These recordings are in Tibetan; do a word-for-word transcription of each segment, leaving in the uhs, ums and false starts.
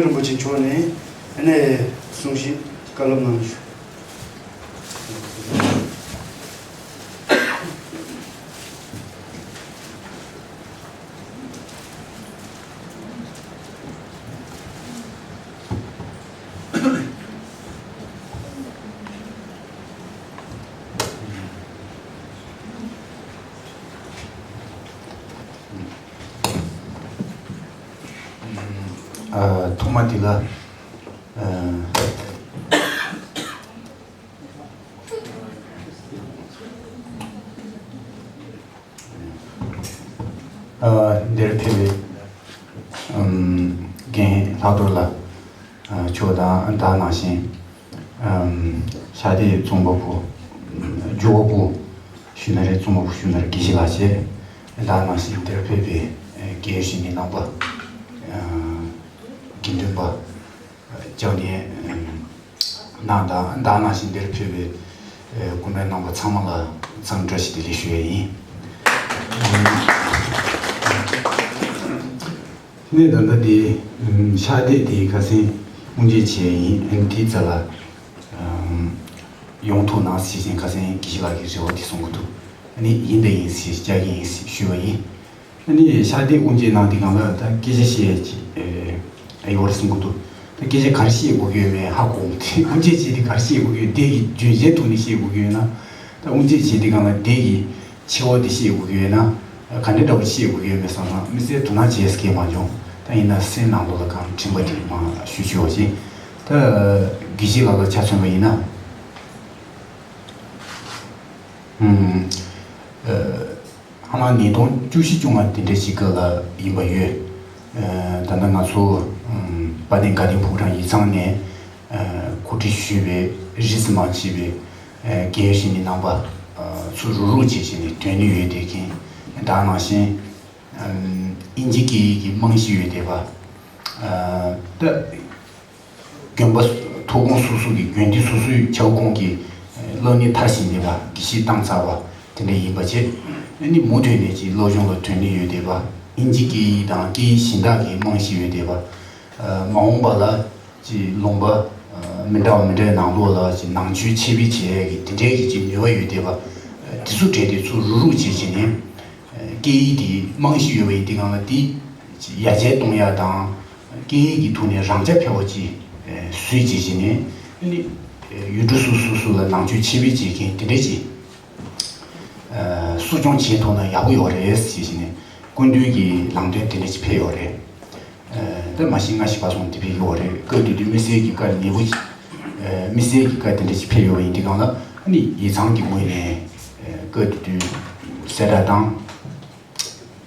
རིན་པོ་ཆེ་མཆོག་ནས་ཨ་ནི་གསུང་བཤད་བཀའ་སློབ་གནང་ཞུ། ཐོག་མ་དེ་ལ། འདིར་ཕེབས་པའི་རྒན་ལྷག་རྡོར་ལགས་མཆོག་དང་། ད་ནང་བཞིན་ཤར་སྡེའི་རྩོམ་པ་པོ་ཇོ་བོ་པོ་ཞུ་ན་རེད། རྩོམ་པ་པོ་ཞུ་ན་རེད། དགེ་བཤེས་ལགས་བཅས། ད་ནང་བཞིན་འདིར་ཕེབས་པའི་རྒན་ཡོལ་གཞིས་མི་རྣམ་པ། དགེ་འདུན་པ། ལྕགས་ནས་ནང་དང་། ད་ནང་བཞིན་འདིར་ཕེབས་པའི་སྐུ་མགྲོན་རྣམ་པ་ཚང་མ་ལ་འཚམས་འདྲི་བཀྲ་ཤིས་བདེ་ལེགས་ཞུ་ཡས་ཡིན། ནས་ད་ལྟ་དེ་ཤར་སྡེ་དེ་ཁ་སང་དབུ་འབྱེད་བྱས་ཡིན། དེའི་རྩ་ལ་ཡོང་ཐུབ་ན་ཞེས་བྱས་ཁ་སང་དགེ་བཤེས་ལགས་ཀྱིས་རེ་བ་དེ་གསུང་གི་འདུག་ཨ་ནི་ཡིན་དང་ཡིན་ཞེས་བཅར་གྱི་ཡིན་ཞུས་པ་ཡིན། ཨ་ནི་ཤར་སྡེ་དབུ་འབྱེད་གནང་དུས་སྒང་ལ་ད་སྐད་ཆ་བཤད་ཡས་ཅིག་ཨེ་ཡོད་རེད་གསུང་གི་འདུག་ད་སྐད་ཆ་ག་རེ་བཤད་དགོས་ཀྱི་ཡོད་མེད་ཧ་གོ་མི་ཐུབ། དབུ་འབྱེད་བྱེད་དུས་ག་རེ་བཤད་དགོས་ཀྱི་ཡོད། སྡེ་གི་རྒྱུན་ཆའི་ཐོག་ནས་བཤད་དགོས་ཀྱི་ཡོད་ན། ད་དབུ་འབྱེད་བྱེད་དུས་སྒང་ལ་སྡེ་གི་ཆེ་བ་དེ་བཤད་དགོས་ཀྱི་ཡོད་ན། ག་འདྲ་འདྲ་པོ་བཤད་དགོས་ཀྱི་ཡོད་མེད་བསམ་ན་དམིགས་བསལ་དོ་སྣང་བྱེད་ས་གང་མ་བྱུང་། ད་ཡིན་ན་སེམས་ནང་ལོགས་ལ་གང་དྲན་པ་དེ་མ་ཞུ་ཞུ་བ་ཞིག་ད་དགེ་བཤེས་ལགས་ལ་ཆ་མཚོན་པ་ཡིན་ན། ཨུམ། ཨ། ཧ་ལམ་ཉིས་སྟོང་བཅུ་བཞི་བཅོ་ལྔ་དེ་འདྲ་ཞིག་སྐབས་ལ་ཡིན་པ་ཡོད། ཨ། ད་ལྟ་ང་ཚོ་ཨུམ་དཔལ་ལྡན་དགའ་ལྡན་ཕོ་བྲང་ཡིག་ཚང་ནས་ཨ་གོ་སྒྲིག་ཞུས་པའི་རིས་སུ་མ་ཆད་པའི་ཨ་རྒན་ཡོལ་གཞིས་མི་རྣམ་པ་ཨ་ཚུར་རུག་རུག་བྱས་བྱས་ནས་ཐོན་ནི་ཡོད་དེ་མཁན། ད་ནང་བཞིན་ཨམ་དབྱིན་ཇི་སྐད་ཡིག་གི་རྨང་གཞི་ཡོད་བསྡད་པ། ཨ་ད། དགོན་པ་ཐོག་ཁོངས་སོ་སོ་གི་དགོན་སྡེ་སོ་སོའི་ཁྱབ་ཁོངས་ཀྱི་སློབ་གཉེར་མཐར་ཕྱིན་བསྡད་པ། དགེ་བཤེས་བཏང་ཚར་བ་དེ་འདྲ་ཡིན་པ་བྱས། ཨ་ནི་མུ་མཐུད་ནས་ཀྱི་སློབ་སྦྱོང་ལ་ཐོན་ནི་ཡོད་བསྡད་པ། དབྱིན་ཇི་སྐད་ཡིག་དང་སྐད་ཡིག་གཞན་དག་གི་རྨང་གཞི་ཡོད་བསྡད་པ། ཨ་མ་འོངས་པ་ལ་ཀྱི་ལུང་པ་ཨ་མི་འདྲ་བ་མི་འདྲ་བའི་ནང་ལོགས་ལ་ཀྱི་ནང་ཆོས་འཆད་སྤེལ་བྱེད་ཡས་ཀྱི་དེ་འདྲའི་གི་ཀྱི་ནུས་པ་ཡོད་བསྡད་པ། ཨ་དེ་ཚོ་གྲས་དེ་ཚོ་རུག་རུག་བྱས་བྱས་ནས་ཨ་སྐད་ཡིག་དེ་རྨང་གཞི་ཡོད་པ་ཡིན་དུས་སྒང་ལ་དེ་ཀྱི་ཡར་རྒྱས་གཏོང་ཡ་དང་། སྐད་ཡིག་གི་ཐོག་ནས་རང་རྐྱ་འཕེར་བ་ཅིག་ཨ་བཟོས་བྱས་བྱས་ནས། ཨ་ནི་ཨ་ཡུལ་གྲུ་སོ་སོ་སོ་ལ་ནང་ཆོས་འཆད་སྤེལ་བྱེད་མཁན་དེ་འདྲ་ཅིག་ཨ་གསོ་སྐྱོང་བྱེད་ཐུབ་ན་ཡག་པོ་ཡོད་རེད་ཟེར་བྱས་ནས་སྐུ་མདུན་གྱི་ལམ་སྟོན་དེ་འདྲ་ཅིག་ཕེབས་ཡོད་རེད། ཨ་ད་མ་གཞི་སྔ་ཕྱི་བར་གསུམ་དེ་ཕེབས་ཡོད་རེད། སྐབས་དེ་དུས་དམིགས་བསལ་གྱི་བཀའ་ནན་པོ་ཅིག་ཨ་དམིགས་བསལ་གྱི་བཀའ་དེ་འདྲ་ཅིག་ཕེབས་ཡོད་པ་ཡིན་དུས་སྒང་ལ། ཨ་ནི་ཡིག་ཚང་གི་ངོས་ནས་ཨ་སྐབས་དེ་དུས་གསལ་བསྒྲགས་དང་།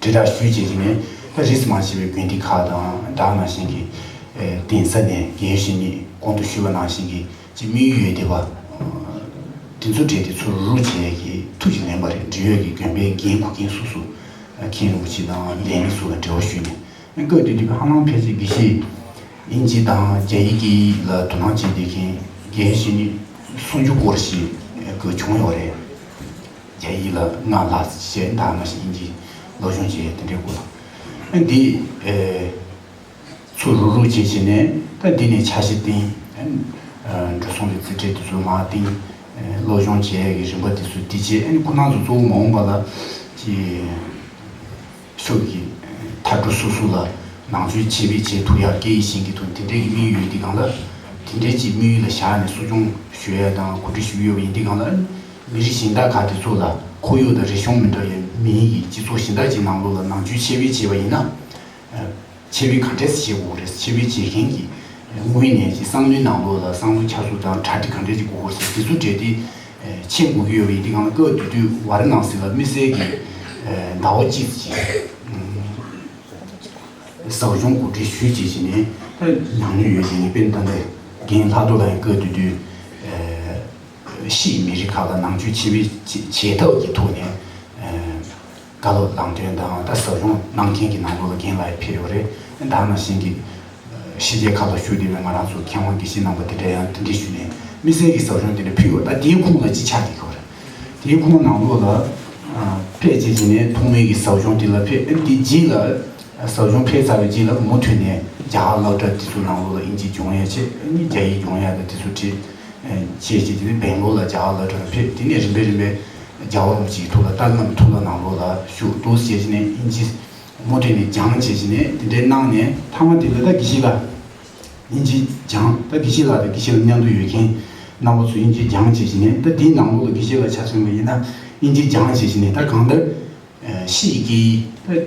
དྲིལ་བསྒྲགས་ཞུས་བྱས་ཀྱི་ནས་ད་རིས་མ་ཆད་པའི་དགོན་སྡེ་ཁག་དང་། ད་ནང་བཞིན་གྱི་ཨེ་གདན་ས་ནས་རྒན་ཡོལ་གཞིས་མི་གོང་དུ་ཞུས་པ་ནང་བཞིན་གྱི་ཅིག་དམིགས་ཡུལ་ཡོད་བསྡད་པ། དེ་ཚོ་གྲས་དེ་ཚོ་རུག་རུག་བྱས་ཀྱི་ཐུགས་ཀྱི་ལེན་པ་རེད། འབྲེལ་ཡོད་ཀྱི་དགོན་པའི་འགན་འཁུར་མཁན་སོ་སོ། མཁན་རིན་པོ་ཆེ་དང་ལས་མི་སོགས་ལ་འབྲེལ་བ་ཞུས་ནས། སྐབས་དེ་དུས་ཧ་ལམ་ཕལ་ཆེར་དགེ་བཤེས་དབྱིན་ཇི་དང་རྒྱ་ཡིག་གི་ལ་དོ་སྣང་བྱས་བསྡད་མཁན་རྒན་ཡོལ་གཞིས་མི་སུམ་ཅུ་སྐོར་ཞིག་གི་བྱུང་ཡོད་རེད། རྒྱ་ཡིག་ལ་སྔགས་ལྷག་བྱས། ད་མ་གཞི་དབྱིན་ཇི་སློབ་སྦྱོང་བྱས་དེ་འདྲའི་སྐོར་ལ། ཨ་འདི་ཨེ་ཚུར་རུག་རུག་བྱས་བྱས་ནས་ད་འདི་ནས་འཆར་གཞི་བཏིང་། ཨ་འགྲོ་སོང་གི་རྩིས་ཁྲའི་དེ་ཚོ་མར་བཏིང་། ཨེ་སློབ་སྦྱོང་བྱས་ཀྱི་རིམ་པ་དེ་ཚོ་འདི་བྱས། ཨ་ནི་ཁོ་རང་ཚོ་གཙོ་བོ་མ་འོངས་པ་ལ་ཅི་ཕྱོགས་ཀྱི་མཐར་འགྲོ་སོ་སོ་ལ་ནང་ཆོས་འཆད་སྤེལ་བྱེད་ཐུབ་ཡག་སྐད་ཡིག་གཞན་གྱི་ཐོག་དེ་འདྲའི་གི་དམིགས་ཡུལ་ཡོད་དུས་སྒང་ལ། དེ་འདྲའི་ཅིག་དམིགས་ཡུལ་ལ་བཞག་ནས་གསོ་སྐྱོང་ཞུ་ཡ་དང་གོ་སྒྲིག་ཞུ་གི་ཡོད་པ་ཡིན་དུས་སྒང་ལ། མི་རིགས་གཞན་དག་ཁག་དེ་ཚོ་ལ་ཁོར་ཡུག་དང་རིག་གཞུང་མི་འདྲ་བའི་མིའི་གི་སྤྱི་ཚོགས་གཞན་དག་ཅིག་ནང་ལོགས་ལ་ནང་ཆོས་འཆད་སྤེལ་བྱས་པ་ཡིན་ན། འཆད་སྤེལ་ག་འདྲས་བྱེད་དགོས་རེད། འཆད་སྤེལ་བྱེད་མཁན་གྱི་དངོས་གནས་ཀྱི་བསམ་བློའི་ནང་ལོགས་ལ་བསམ་བློ་འཁྱེར་སོ་དང་གྲ་སྒྲིག་ག་འདྲས་ཀྱི་དགོས་རེད་ཟེར། དེ་ཚོ་གྲས་དེ་མཁྱེན་དགོས་ཀྱི་ཡོད་པ་ཡིན་དུས་སྒང་ལ། སྐབས་དེ་དུས་ཝཱ་ར་ཎ་སི་ལ་དམིགས་བསལ་གྱི་ཟླ་བ་གཅིག་ཅིག་ཟབ་སྦྱོང་གོ་སྒྲིག་ཞུས་བྱས་བྱས་ནས་ད་ནང་ནུས་ཡོད་ཀྱི་ནི། དཔེར་ན་ད་ལྟ་རྒན་ལྷག་རྡོར་ལགས་ཡང་སྐབས་དེ་དུས་ཕྱིའི་མི་རིགས་ཁག་ལ་ནང་ཆོས་འཆད་སྤེལ་བྱེད་ཐབས་ཀྱི་ཐོག་ནས། བཀའ་སློབ་ལམ་སྟོན་དང་ད་ཟབ་སྦྱོང་གནང་མཁན་གྱི་ནང་ལོགས་ལ་རྒན་ལགས་ཡང་ཕེབས་ཡོད་རེད། ད་ནང་བཞིན་གྱི་ཕྱི་རྒྱལ་ཁག་ལ་བཞུགས་བསྡད་པའི་ང་རང་ཚོ་མཁས་དབང་དགེ་བཤེས་རྣམ་པ་དེ་འདྲ་ཡང་དེ་འདྲས་ཞུས་ནས་དམིགས་བསལ་གྱི་ཟབ་སྦྱོང་དེ་འདྲ་ཕུལ་ཡོད། ད་དེའི་ཁོངས་ལ་ཅིག་ཆགས་བསྡད་ཡོད་རེད། དེའི་ཁོངས་ནང་ལོགས་ལ་ཕེབས་བྱས་བྱས་ནས་ཐོག་མའི་གི་ཟབ་སྦྱོང་དེ་ལ་ཕེབས། དེ་རྗེས་ལ་ ཟབ་སྦྱོང་ཕེབས་ཚར་བའི་རྗེས་ལ་མུ་མཐུད་ནས་རྒྱ་གར་སློབ་གྲྭ་དེ་ཚོ་ནང་ལོགས་ལ་དབྱིན་ཇི་སྦྱོང་ཡ་བྱས། ཨ་ནི་རྒྱ་ཡིག་སྦྱོང་ཡ་དང་དེ་ཚོ་བྱས། བྱས་རྗེས་དེ་ནས་སྦེང་ལོར་ལ་རྒྱ་གར་སློབ་གྲྭར་ཕེབས། དེ་ནས་རིམ་པས་རིམ་པས་རྒྱལ་བ་རིན་པོ་ཆེའི་ཐུགས་ལ་ཏཱ་ལའི་བླ་མའི་ཐུགས་ལ་ནང་ལོགས་ལ་ཞུགས། འདུག་སེ་བྱས་རྗེས་ནས་དབྱིན་ཇི་མུ་མཐུད་ནས་སྦྱངས། བྱས་རྗེས་ནས་དེ་འདྲའི་གནང་ནས་མཐའ་མ་དེ་ལ་ད་དགེ་བཤེས་ལགས། དབྱིན་ཇི་སྦྱངས། ད་དགེ་བཤེས་ལགས་དང་དགེ་བཤེས་ལགས་མཉམ་དུ་ཡོད་མཁན་རྣམ་པ་ཚོ་དབྱིན་ཇི་སྦྱངས་བྱས་རྗེས་ནས། ད་དེའི་ནང་ལོགས་ལ་དགེ་བཤེས་ལགས་ཆ་མཚོན་པ་ཡིན་ན་དབྱིན་ཇི་སྦྱངས་བྱས་རྗེས་ནས་ད་གང་ལྟར་ཨ་ཕྱིའི་སྐད་ཡིག་ད་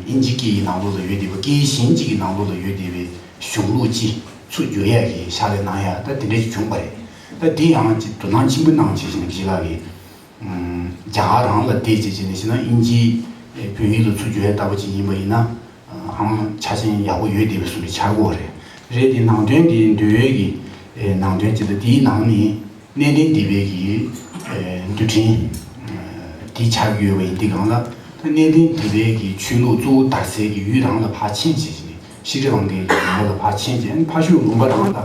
དབྱིན་ཇི་སྐད་ཡིག་ནང་ལོགས་ལ་ཡོད་བསྡད་པ། སྐད་ཡིག་གཞན་གཅིག་གི་ནང་ལོགས་ལ་ཡོད་བསྡད་པའི་གཞུང་ལུགས་ཅིག་ཚུར་བསྒྱུར་ཡག་གི་ཕྱག་ལས་གནང་ཡག་ད་དེ་འདྲ་ཞིག་བྱུང་བ་རེད། ད་དེ་ཡང་ཅིག་དོ་སྣང་ཆེན་པོ་གནང་བྱས་རྗེས་ནས་དགེ་བཤེས་ལགས་ཀྱིས་ཨམ་རྒྱ་གར་རང་ལ་བསྡད་བྱས་རྗེས་ནས་བྱས་ན་དབྱིན་ཇི་བོད་ཡིག་ལ་ཚུར་བསྒྱུར་ཡག་ལྟ་བུ་ཅིག་ཡིན་པ་ཡིན་ན། ཨང་ཆ་རྐྱེན་ཡག་པོ་ཡོད་བསྡད་པའི་བཟོ་འདྲ་ཆགས་ཀྱི་ཡོད་རེད། རེད་དེ་ནང་དོན་དེ་འདོད་ཡོད་ཀྱི་ཨེ་ནང་དོན་ཅིག་ལ། དེའི་ནང་ནས་གནས་བརྟན་སྡེ་པའི་གི་ཨེ་མདོ་འགྲེལ་ཨེ་དེ་ཆགས་ཀྱི་ཡོད་པ་ཡིན་དུས་སྒང་ལ། ད་གནས་བརྟན་སྡེ་པའི་གི་ཆོས་ལུགས་གཙོ་བོ་དར་སའི་གི་ཡུལ་རང་ལ་ཕར་ཕྱིན་བྱས་ནས་ཤྲི་ལང་ཀའི་གི་ལུང་པ་ལ་ཕར་ཕྱིན་བྱས། ཨ་ནི་ཕར་ཕྱོགས་ལུང་པ་རང་ལ་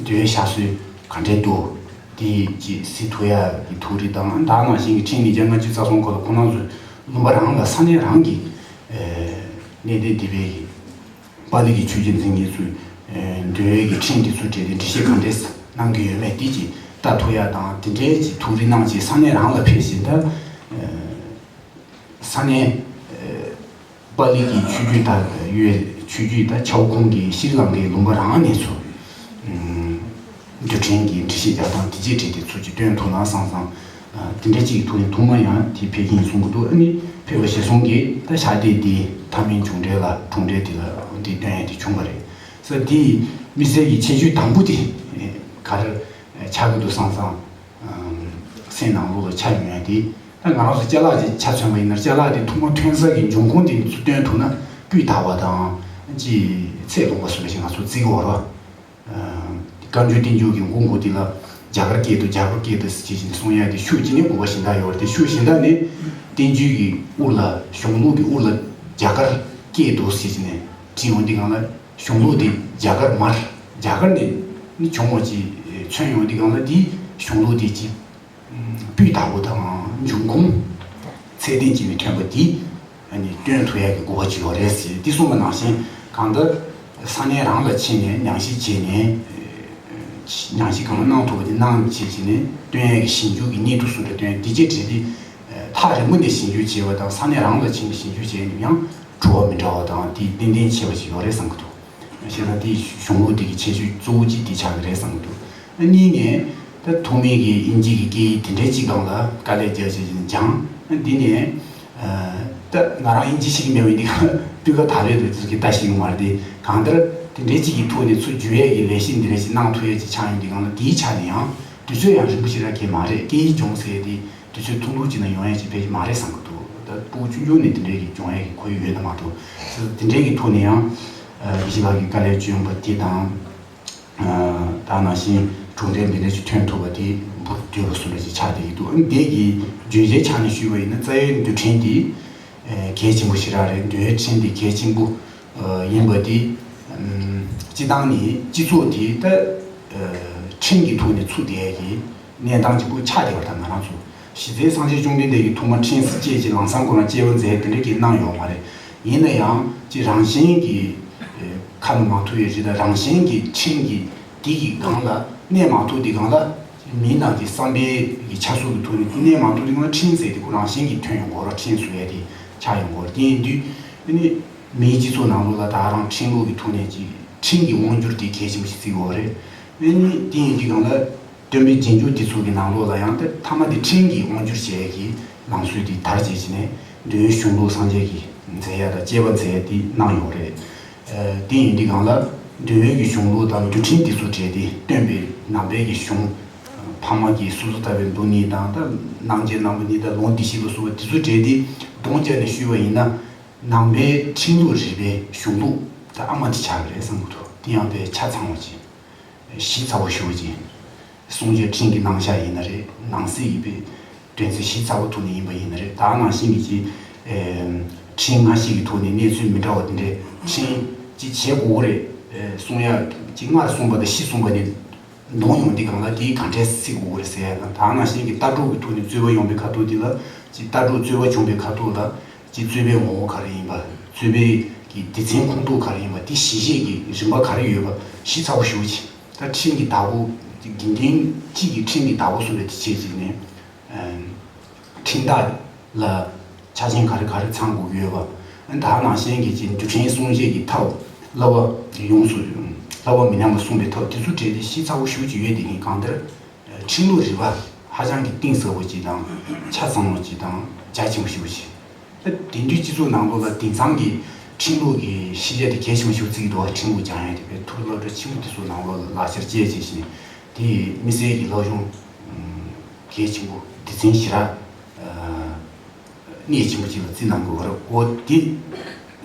མདོའི་ཕྱག་སྲོལ་ག་འདྲས་འདུག་དེ་ཅིག་གཟིགས་ཐུབ་ཡག་གི་ཐུགས་རེ་དང་། ད་ནང་བཞིན་གྱི་ཁྲིམས་ཉིས་བརྒྱ་ལྔ་བཅུ་རྩ་གསུམ་སྐོར་ལ་ཁོང་རྣམ་ཚོས་ལུང་པ་རང་ལ་ས་གནས་རང་གི་ཨེ་གནས་བརྟན་སྡེ་པའི་གི་པཱ་ལི་གི་ཆོས་བརྒྱུད་འཛིན་མཁན་ཚོས་ཨེ་མདོའི་གི་ཁྲིམས་དེ་ཚོ་བྲིས་ཏེ་འགྲེལ་བཤད་ག་འདྲས་གནང་གི་ཡོད་མེད་དེ་ཅིག་ལྟ་ཐུབ་ཡག་དང་། དེ་འདྲའི་ཅིག་ཐུགས་རེ་གནང་བྱས་ས་གནས་རང་ལ་ཕེབས་བྱས། ད་ཨེ་ས་གནས་ཨེ་པཱ་ལི་གི་ཆོས་བརྒྱུད་དང་ཡོད། ཆོས་བརྒྱུད་དང་ཆའོ་ཁོང་གི་ཤྲི་ལང་ཀའི་ལུང་པ་རང་ནས་ཚུར་ཨམ་མདོ་འགྲེལ་གྱི་འགྲེལ་བཤད་རྒྱག་སྟངས་དེ་ཅིག་བྲིས་ཏེ་ཚུར་ཅིག་སྟོན་ཐུབ་ན་བསམ་བསམ། ཨ་དེ་འདྲ་ཅིག་གི་ཐོག་ནས་ཐོག་མ་ཡང་དེ་ཕེབས་ཀྱི་ཡིན་གསུང་གི་འདུག་ཨ་ནི་ཕེབས་པ་གཞིར་བཟུང་གིས་ད་ཕྱག་དེབ་འདི་མཐའ་མའི་མཇུག་འབྲས་ལ་གྲུབ་འབྲས་དེ་ལ་འདི་སྟོན་ཡ་དེ་བྱུང་བ་རེད་ཟེར། དེ་དམིགས་བསལ་གྱི་ཁྱད་ཆོས་དང་པོ་དེ་ག་རེ་ཆགས་ཀྱི་འདུག་བསམ་བསམ་སེམས་ནང་ལོགས་ལ་འཆར་ཡོང་ཡ་དེ། ད་ང་རང་ཚོ་ཅ་ལག་ཅིག་ཆ་མཚོན་པ་ཡིན་ན། ཅ་ལག་དེ་ཐོག་མ་ཐོན་ས་གི་འབྱུང་ཁུངས་དེ་ཚུར་སྟོན་ཐུབ་ན་སྤུས་དག་པ་དང་ཅིག་ཚད་ལོངས་པ་བཟོ་འདྲ་ཞིག་ང་ཚོ་བརྩི་གི་ཡོད་རེད་བ། བཀའ་འགྱུར་བསྟན་འགྱུར་གྱི་མགོ་མགོ་དེ་ལ་རྒྱ་གར་སྐད་དུ་རྒྱ་གར་སྐད་དུ་ཟེར་བྱས་ནས་གསུང་ཡ་དེ་ཤུགས་ཅིག་ནས་དགོས་པ་གཞན་དག་ཡོད་རེད་དེ། ཤུགས་གཞན་དག་ནས་བསྟན་བཅོས་ཀྱི་དབུ་ལ་གཞུང་ལུགས་ཀྱི་དབུ་ལ་རྒྱ་གར་སྐད་དུ་ཟེར་བྱས་ནས་བྲིས་ཡོང་དུས་སྒང་ལ་གཞུང་ལུགས་དེ་རྒྱ་གར་མར་རྒྱ་གར་ནས་ནི་བྱུང་བ་ཅིག་མཚོན་ཡོང་དུས་སྒང་ལ་དེ་གཞུང་ལུགས་དེ་ཅིག་སྤུས་དག་པོ་དང་འབྱུང་ཁུངས་ཚད་ལྡན་ཅིག་ནས་ཐོན་པ་འདི་ཨ་ནི་སྟོན་ཐུབ་ཡག་གི་དགོས་པ་ཅིག་ཡོད་རེད་ཟེར། འདི་གསུངས་པ་ནང་བཞིན་གང་ལྟར་ས་གནས་རང་ལ་ཕྱིན་ནས་ཉམས་ཞིབ་བྱས་ནས། ཉམས་ཞིབ་གང་གནང་ཐུབ་པ་དེ་གནང་བྱས་བྱས་ནས་སྟོན་ཡག་གི་ཞིབ་འཇུག་གི་སྙིང་སྟོབས་སུ་འདྲ་སྟོན། འདི་བྱས་བྲིས་ཏེ་ཐག་རིང་པོ་ནས་ཞིབ་འཇུག་བྱས་པ་དང་ས་གནས་རང་ལ་ཕྱིན་ནས་ཞིབ་འཇུག་བྱས་ནས་ཡང་བྲོ་བ་མི་འདྲ་བ་དང་དེ་ཏན་ཏན་ཆེ་བ་ཞིག་ཡོད་རེད་བསམ་གྱི་འདུག་བྱས་ཙང་དེའི་གཞུང་ལུགས་དེ་གི་ཁྱད་ཆོས་གཙོ་བོ་གཅིག་དེ་ཆགས་ཀྱི་རེད་བསམ་གྱི་འདུག་གཉིས་ནས་ད་ཐོག་མའི་གི་དབྱིན་ཇི་གི་སྐད་ཡིག་དེ་འདྲའི་གཅིག་སྒང་ལ་དཀའ་ལས་རྒྱག་བྱས་ཀྱི་སྦྱངས། འདི་ནས་ད་ང་རང་དབྱིན་ཇི་ཤེས་ཀྱི་མེད་པ་ཡིན་དུས་སྤུས་ཀ་དག་པའི་དུས་ཚོད་ཀྱི་ལྟ་ཤེས་ཀྱི་མ་རེད་དེ། གང་ལྟར་དེ་འདྲའི་གཅིག་གི་ཐོག་ནས་ཚུར་བསྒྱུར་ཡས་ཀྱི་ལས་གཞི་འདི་འདྲ་ཞིག་གནང་ཐུབ་ཡས་ཅིག་ཆགས་ཡོང་དུས་སྒང་ལ་དེའི་ཆ་ནས་ཡང་དུས་ཚོད་ཡང་རིང་པོ་ཞིག་རག་གི་མ་རེད། སྐད་ཡིག་སྦྱོང་ཟེར་ཡས་དེ་དུས་ཚོད་ཐུང་ཐུང་ཅིག་ནང་ཡོང་ཡས་ཅིག་ཕལ་ཆེར་མ་རེད་བསམ་གྱི་འདུག་ད་ཕྲུ་གུ་ཆུང་ཆུང་ནས་དེ་འདྲའི་གི་སྦྱོང་ཡས་ཀྱི་ཁོར་ཡུག་ཡོད་ན་མ་གཏོགས། དེ་འདྲའི་གི་ཐོག་ནས་ཡང་དགེ་བཤེས་ལགས་ཀྱིས་དཀའ་ལས་བསྐྱོན་པ་དེ་དང་། ད་ནང་བཞིན་གྲུབ་འབྲས་འདི་འདྲ་ཞིག་ཐོན་ཐུབ་པ་དེ་འབུར་དོད་པ་བཟོ་འདྲ་ཞིག་ཆགས་བསྡད་ཀྱི་འདུག་འདི་གི་བརྗོད་བྱའི་ཆ་ནས་ཞུས་པ་ཡིན་ན་རྩ་བའི་མདོ་འཕྲིན་འདི་གལ་ཆེན་པོ་ཞེ་དྲག་རེད། མདོའི་འཕྲིན་འདི་གལ་ཆེན་པོ་ཡིན་པ་དེ། སྤྱི་བཏང་ནི་སྤྱི་ཚོགས་དེ་ད་འཕྲིན་གྱི་ཐོག་ནས་ཚུར་བསྡད་ཀྱི་གནས་སྟངས་གཅིག་པུ་ཆགས་བསྡད་པ་དང་། ང་རང་ཚོ་གཞི་རྩའི་སངས་རྒྱས་བཅོམ་ལྡན་འདས་ཀྱིས་ཐོག་མར་འཕྲིན་བཅས་ཀྱི་ལམ་སང་ཁོ་རང་དཔྱད་པ་མཛད་དེ་འདྲ་གི་གནང་ཡོད་མ་རེད། ཡིན་ན་ཡང་ཅིག་རང་བཞིན་གྱིས་ཁ་ནང་མ་ཐུག་ཡོད་ཅིག་དང་། རང་བཞིན་གྱིས་འཕྲིན་གྱི་འདི་གི་སྒང་ལ་གནས་མ་ཐུབ་དུས་སྒང་ལ་མིའི་ནང་གི་བསམ་པའི་གི་ཆ་ཚུལ་གྱི་ཐོག་ནས་གནས་མ་ཐུབ་དུས་སྒང་ལ་འཕྲིན་ཟེར་དེ་ཁོ་རང་བཞིན་གྱིས་ཐོན་ཡོང་གི་ཡོད་རེད། འཕྲིན་བཟོ་ཡ་དེ་ཆགས་ཡོང་གི་ཡོད་རེད། དེ་ཡིན་དུས་ཨ་ནི་མིའི་སྤྱི་ཚོགས་ནང་ལོགས་ལ་ད་རང་འཕྲིན་ལུགས་ཀྱི་ཐོག་ནས་ཅིག་འཕྲིན་གྱི་དབང་སྒྱུར་དེ་གལ་ཆེན་པོ་ཞིག་བརྩི་གི་ཡོད་རེད། ཨ་ནི་དེ་ཡིན་དུས་སྒང་ལ། སྟོན་པའི་རྗེས་འཇུག་དེ་ཚོ་གི་ནང་ལོགས་ལ་ཡང་ད་མཐའ་མ་དེ་འཕྲིན་གྱིས་དབང་སྒྱུར་བྱེད་ཡས་ཀྱི་ལམ་སྲོལ་དེ་དར་བྱས་བྱས་ནས་མདོའི་གཞུང་ལུགས་སངས་རྒྱས་ཀྱིས་མཛད་ཡ་དང་དཔྱད་པ་མཛད་ཡ་དེ་གནང་ཡོད་རེད། ཨ་དེ་ཡིན་དུས་སྒང་ལ་མདོའི་གི་གཞུང་ལུགས་དང་མདོ་འཕྲིན་དེ་ཚོ་བྲིས་ཏེ་སྟོན་པའི་ནང་པའི་གི་གཞུང་། ཕ་མ་གིས་སོ་སོར་ཐར་པའི་མདོ་གཉིས་དང་། ད་སྣང་བརྒྱད་རྣམ་པ་གཉིས་དང་། ལུང་སྡེ་བཞི་ལ་སོགས་པ་དེ་ཚོ་བྲིས་ཏེ་གདོང་བཅས་ནས་ཞུས་པ་ཡིན་ན། ནང་པའི་འཕྲིན་ལུགས་རིག་པའི་གཞུང་ལུགས་ད་ཨ་མ་དེ་ཆགས་ཀྱི་རེད་བསམ་གྱི་འདུག་དེ་ཡང་དཔེ་ཆ་ཚང་བ་ཅིག་ཞིབ་ཚགས་པོ་ཞེ་པོ་ཅིག་གསུང་ཆོས་འཕྲིན་གྱི་རྣམ་གཞག་ཡིན་ན་རེད། ནང་གསེས་ཀྱི་དཔེ་དོན་ཚན་ཞིབ་ཚགས་པོ་ཐོག་ནས་ཡིན་པ་ཡིན་ན་རེད། ད་ནང་བཞིན་གྱི་ཅིག་ཨེ་འཕྲིན་སྔ་ཕྱི་གི་ཐོག་ནས་གནས་ཚུལ་མི་འདྲ་བ་དེ་འདྲའི་འཕྲིན་ཅིག་བྱེད་དགོས་ཀྱི་རེད། ཨེ་གསུང་ཡག་ཅིག་སྔར་གསུངས་པ་དང་ཕྱིས་གསུངས་པ་ནས་འདོང་ཡོང་དུས་སྒང་ལ་དེ་ག་འདྲས་སེལ་དགོས་ཀྱི་རེད་ཟེར་ཡག་དང་། ད་ནང་བཞིན་གྱི་ལྟ་གྲུབ་ཀྱི་ཐོག་ནས་རྩོད་པ་ཡོང་པའི་ཁ་ཐུག་དེ་ལ་ཅིག་ལྟ་གྲུབ་རྩོད་པ་བྱུང་པའི་ཁ་ཐུག་ལ་ཅིག་རྩོད་པའི་ངོ་བོ་ག་རེ་ཡིན་པ། རྩོད་པའི་ སྡེ་ཚན་ཁོངས་གཏོགས་ག་རེ་ཡིན་པ་དེ་གཞི་བྱས་ཀྱི་རིམ་པ་ག་རེ་ཡོད་པ་ཞིབ་ཚགས་པོ་ཞེ་པོ་ཅིག་ད་ཁྲིམས་ཀྱི་བདག་པོ་དགེ་རྒན་གཅིག་གིས་ཁྲིམས་ཀྱི་བདག་པོ་བཟུང་བའི་དེ་བྱས་ཅིག་ནས། ཁྲིམས་ཐག་ལ་ཆ་རྐྱེན་ག་རེ་ག་རེ་ཚང་དགོས་ཀྱི་ཡོད་པ། ད་ནང་བཞིན་གྱི་ཅིག་རྡུལ་ཕྲན་སྲུང་བྱེད་ཀྱི་ཐབས་བསླབ་པ་ཡོངས་སུ་བསླབ་པ་མི་ཉམས་པ་གསུངས་པའི་ཐབས་དེ་ཚོ་གྲས་དེ་ཞིབ་ཚགས་པོ་ཞེ་པོ་ཅིག་ཡོད་དེ་ནི་གང་ལྟར། ཁྲིམས་ལུགས་རིག་པ་ཧ་ཅང་གི་གཏིང་ཟབ་པོ་ཅིག་དང་ཆ་ཚང་བ་ཅིག་དང་རྒྱ་ཆེན་པོ་ཞེ་པོ་ཅིག་ད་དེང་དུས་སྤྱི་ཚོགས་ནང་ལོགས་ལ་དེང་སང་གི་ཁྲིམས་ལུགས་ཀྱི་ཤེས་བྱ་དེ་གལ་ཆེན་པོ་ཞེ་པོ་བརྩི་གི་འདུག་བ། ཁྲིམས་ལུགས་སྦྱང་ཡ་དེ་བས་ཐུགས་སློབ་གྲྭ་ཆེན་པོ་དེ་ཚོ་ནང་ལོགས་ལ་ལག་ཆར་བཅས་བྱས་ཤིང་དེ་མི་སེར་གྱི་སློབ་སྦྱོང་གལ་ཆེན་པོ་སྡེ་ཚན་བཞི་ར་གནད་ཆེན་པོ་ཅིག་ལ་བརྩི་གནང་དགོས་པ་རེད། འོ་དེ་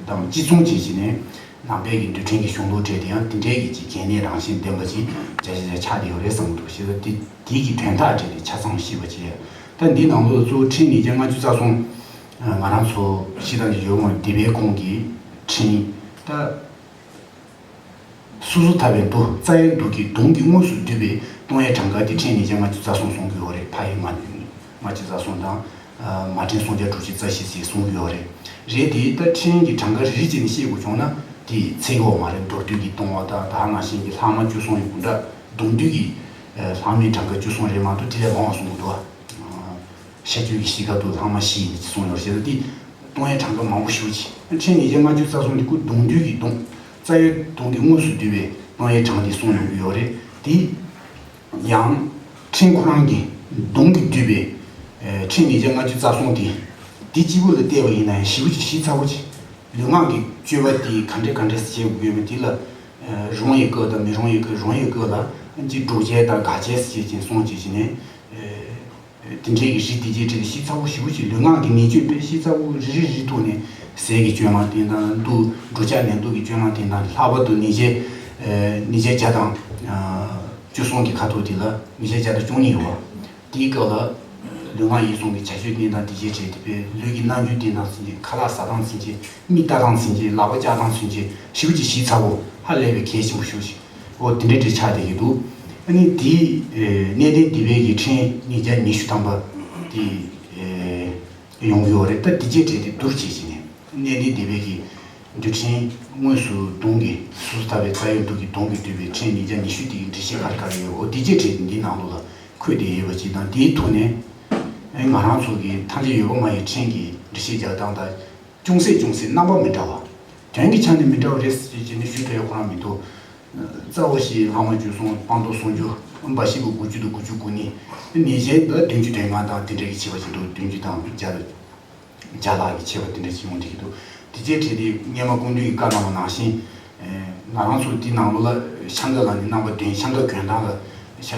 དང་གཅིག་མཚུངས་བྱས་བྱས་ནས་ནང་པའི་གི་རྡུལ་ཕྲན་གྱི་གཞུང་ལུགས་གྲས་དེ་ཡང་དེ་འདྲའི་གི་ཅིག་གལ་གནད་རང་བཞིན་ལྡན་པ་ཅིག་བརྒྱ་ཆ་བརྒྱ་ཆགས་བསྡད་ཡོད་རེད་བསམ་གྱི་འདུག་ཞེས་དེ་དེའི་གི་དོན་དག་གྲས་དེ་ཆ་ཚང་ཤེས་པ་བྱས། ད་འདི་ནང་ལོགས་གཙོ་བོ་ཁྲིམས་ཉིས་བརྒྱ་ལྔ་བཅུ་རྩ་གསུམ་ང་རང་ཚོ་སྤྱི་བཏང་གི་ཡོད་ངོ་སྡེ་པའི་ཁོངས་ཀྱི་ཁྲིམས་ད། སོ་སོ་ཐར་པའི་མདོ་རྩ་བའི་མདོ་གི་གདུང་གིས་དངོས་སུ་བསྡུས་པའི་གཏོང་ཡས་གྲངས་ཀ་དེ་ཕྲན་ཉིས་བརྒྱ་ལྔ་བཅུ་རྩ་གསུམ་གསུང་གི་ཡོད་རེད། ཕ་ཡི་ལྔ་ལྔ་བཅུ་རྩ་གསུམ་དང་། མ་ཕྲན་སུམ་བརྒྱ་དྲུག་ཅུ་རྩ་བཞི་ཟེར་གསུང་གི་ཡོད་རེད། རེད་དེ་ད་ཕྲན་གྱི་གྲངས་ཀ་རེ་རེ་བྱས་ནས་བཤད་དགོས་བྱུང་ན་དེ་ཚིག་འོག་མ་རེད། མདོར་བསྡུས་ཀྱི་གཏོང་བ་དང་ད་ནང་བཞིན་གྱི་ལྷག་མ་བཅུ་གསུམ་ཡི་གུ་འདྲ་གདུང་བསྡུས་ཀྱི་ལྷག་མའི་གྲངས་ཀ་བཅུ་གསུམ་རེད་མ་གཏོགས་དེ་ལས་མང་བ་གསུང་གི་འདུག་བ། ཤ་རྒྱུས་ཀྱི་གཤིས་ཀ་དུ་ལྷག་མ་བཞི་ཡིན་གྱི་གསུངས་ཡོད་རེད་ཟེར་ཏེ། གཏོང་ཡས་གྲངས་ཀ་མང་པོ་ཞེ་པོ་ཅིག་ཕྲན་ཉིས་བརྒྱ་ལྔ་བཅུ་རྩ་གསུམ་དེ་ཁོ་གདུང་བསྡུས་ཀྱི་གདུང་རྩ་བའི་གདུང་གིས་དངོས་སུ་བསྡུས་པའི་གཏོང་ཡས་གྲངས་དེ་གསུངས་ཡོང་གི་ཡོད་རེད་དེ། ཡང་ཕྲན་ཁོ་རང་གི་གདུང་གིས་བསྡུས་པའི་ཕྲན་ཉིས་བརྒྱ་ལྔ་བཅུ་རྩ་གསུམ་དེ་དེ་གཅིག་པུ་ལ་བལྟས་པ་ཡིན་ན་ཡང་ཞེ་པོ་ཅིག་ཞིབ་ཚགས་པོ་ཅིག་ལུས་ངག་གི་སྤྱོད་པ་དེ་ག་འདྲས་ག་འདྲས་བྱེད་དགོས་ཡོད་མེད་དེ་ལ་རུང་བའི་སྐབས་དང་མི་རུང་བའི་སྐབས། རུང་བའི་སྐབས་ལ་ཅིག་སྒྲུབ་བྱེད་དང་དགག་བྱེད་ཟེར་བྱས་ཅིག་གསུངས་བྱས་བྱས་ནས། དེ་འདྲའི་གི་རིགས་དེ་གྱད་ཁྲིད་དེ་ཞིབ་ཚགས་པོ་ཞེ་པོ་ཅིག་ལུས་ངག་གི་ནུས་སྤྱོད་དཔེ་ཞིབ་ཚགས་པོ་རེ་རེ་རེ་ཐོག་ནས་ཟས་ཀྱི་སྤྱོད་ལམ་སྟེང་དང་དུ་འགྲོ་འཆག་ཉལ་འདུག་གི་སྤྱོད་ལམ་སྟེང་དང་ལྷག་པར་དུ་ཉེས་བྱས་ཉེས་བྱས་བརྒྱ་དང་བཅུ་གསུམ་གྱི་ཁ་ཐོག་དེ་ལ་ཉེས་བྱས་བརྒྱ་དང་བཅུ་གཉིས་ཡོད་པ། དེའི་སྐབས་ལ་ལུས་ངག་ཡིད་གསུམ་གྱི་བྱ་སྤྱོད་སྟེང་དང་དེ་གྱད་ཁྲིད་དེ་དཔེ་ལུས་ཀྱི་རྣམ་འགྱུར་སྟེང་དང་ཚུན་ཆད་ཁ་ལག་ཟ་སྟངས་ཚུན་ཆད་མིག་ལྟ་སྟངས་ཚུན་ཆད་ལག་པ་བཅག་སྟངས་ཚུན་ཆད་ཞེ་པོ་ཅིག་ཞིབ་ཚགས་པོ་ཧ་ལས་པའི་གལ་ཆེན་པོ་ཞེ་པོ་ཅིག་འོ་དེ་འདྲའི་འདྲ་ཆགས་བསྡད་ཀྱི་འདུག་ཨ་ནི་དེའི་གནས་བརྟན་སྡེ་པའི་གི་ཕྲན་ཉིས་བརྒྱ་ཉི་ཤུ་ཐམ་པ་དེ་ཡོང་གི་ཡོད་རེད། ད་དེ་རྗེས་དྲན་དེ་བསྡུར་བྱེད་ཀྱི་ནས་གནས་བརྟན་སྡེ་པའི་གི་རྡུལ་ཕྲན་དངོས་སུ་གདུང་གི་སོ་སོ་ཐར་པའི་རྩ་བའི་མདོ་གི་གདུང་གིས་བསྡུས་པའི་ཕྲན་ཉིས་བརྒྱ་ཉི་ཤུ་དེ་གི་འགྲེལ་བཤད་ག་རེ་ག་རེ་ཡོད། འོ་དེ་རྗེས་དྲན་དེ་འདིའི་ནང་ལོགས་ལ་འཁོད་བསྡད་ཡོད་པ་ཅིག་དང་དེའི་ཐོག་ནས་ཨ་ང་རང་ཚོ་གི་ཐམས་ཅད་ཡོད་པ་མ་ཡིན་ཕྲན་གྱི་འགྲེལ་བཤད་རྒྱག་སྟངས་དང་། ཅུང་ཟད་ཅུང་ཟད་རྣམ་པ་མི་འདྲ་བ། དོན་གྱི་ཆ་ནས་མི་འདྲ་བ་རེད་ཟེར་བྱས་ནས་ཞུ་ཐུབ་ཡ་ཁོ་རང་མི་འདུག་རྩ་བ་བཞི་ལྷག་མ་བཅུ་གསུམ་སྤངས་རྟོགས་སུམ་ཅུ་འབའ་ཞིག་གི་དགུ་བཅུ་དང་དགུ་བཅུ་གོ་གཉིས། ཉེས་བྱས་ལ་བདུན་ཅུ་དོན་ལྔ་དང་དེ་འདྲ་གི་ཕྱེ་བ་ཞིག་འདུག་བདུན་ཅུ་དང་བརྒྱ་བརྒྱ་ལྷག་གི་ཕྱེ་བ་དེ་འདྲ་ཞིག་ཡོང་བསྡད་ཀྱི་འདུག་དེ་རྗེས་དྲན་དེ་སྔས་མ་སྐུ་མདུན་གྱིས་བཀའ་གནང་བ་ནང་བཞིན། ང་རང་ཚོ་འདི་ནང་ལོགས་ལ་ཤ་འདབ་ལ་ནི་རྣམ་པ་བདུན། ཤ་འདབ་གྱོན་སྟངས་ལ་ཤ་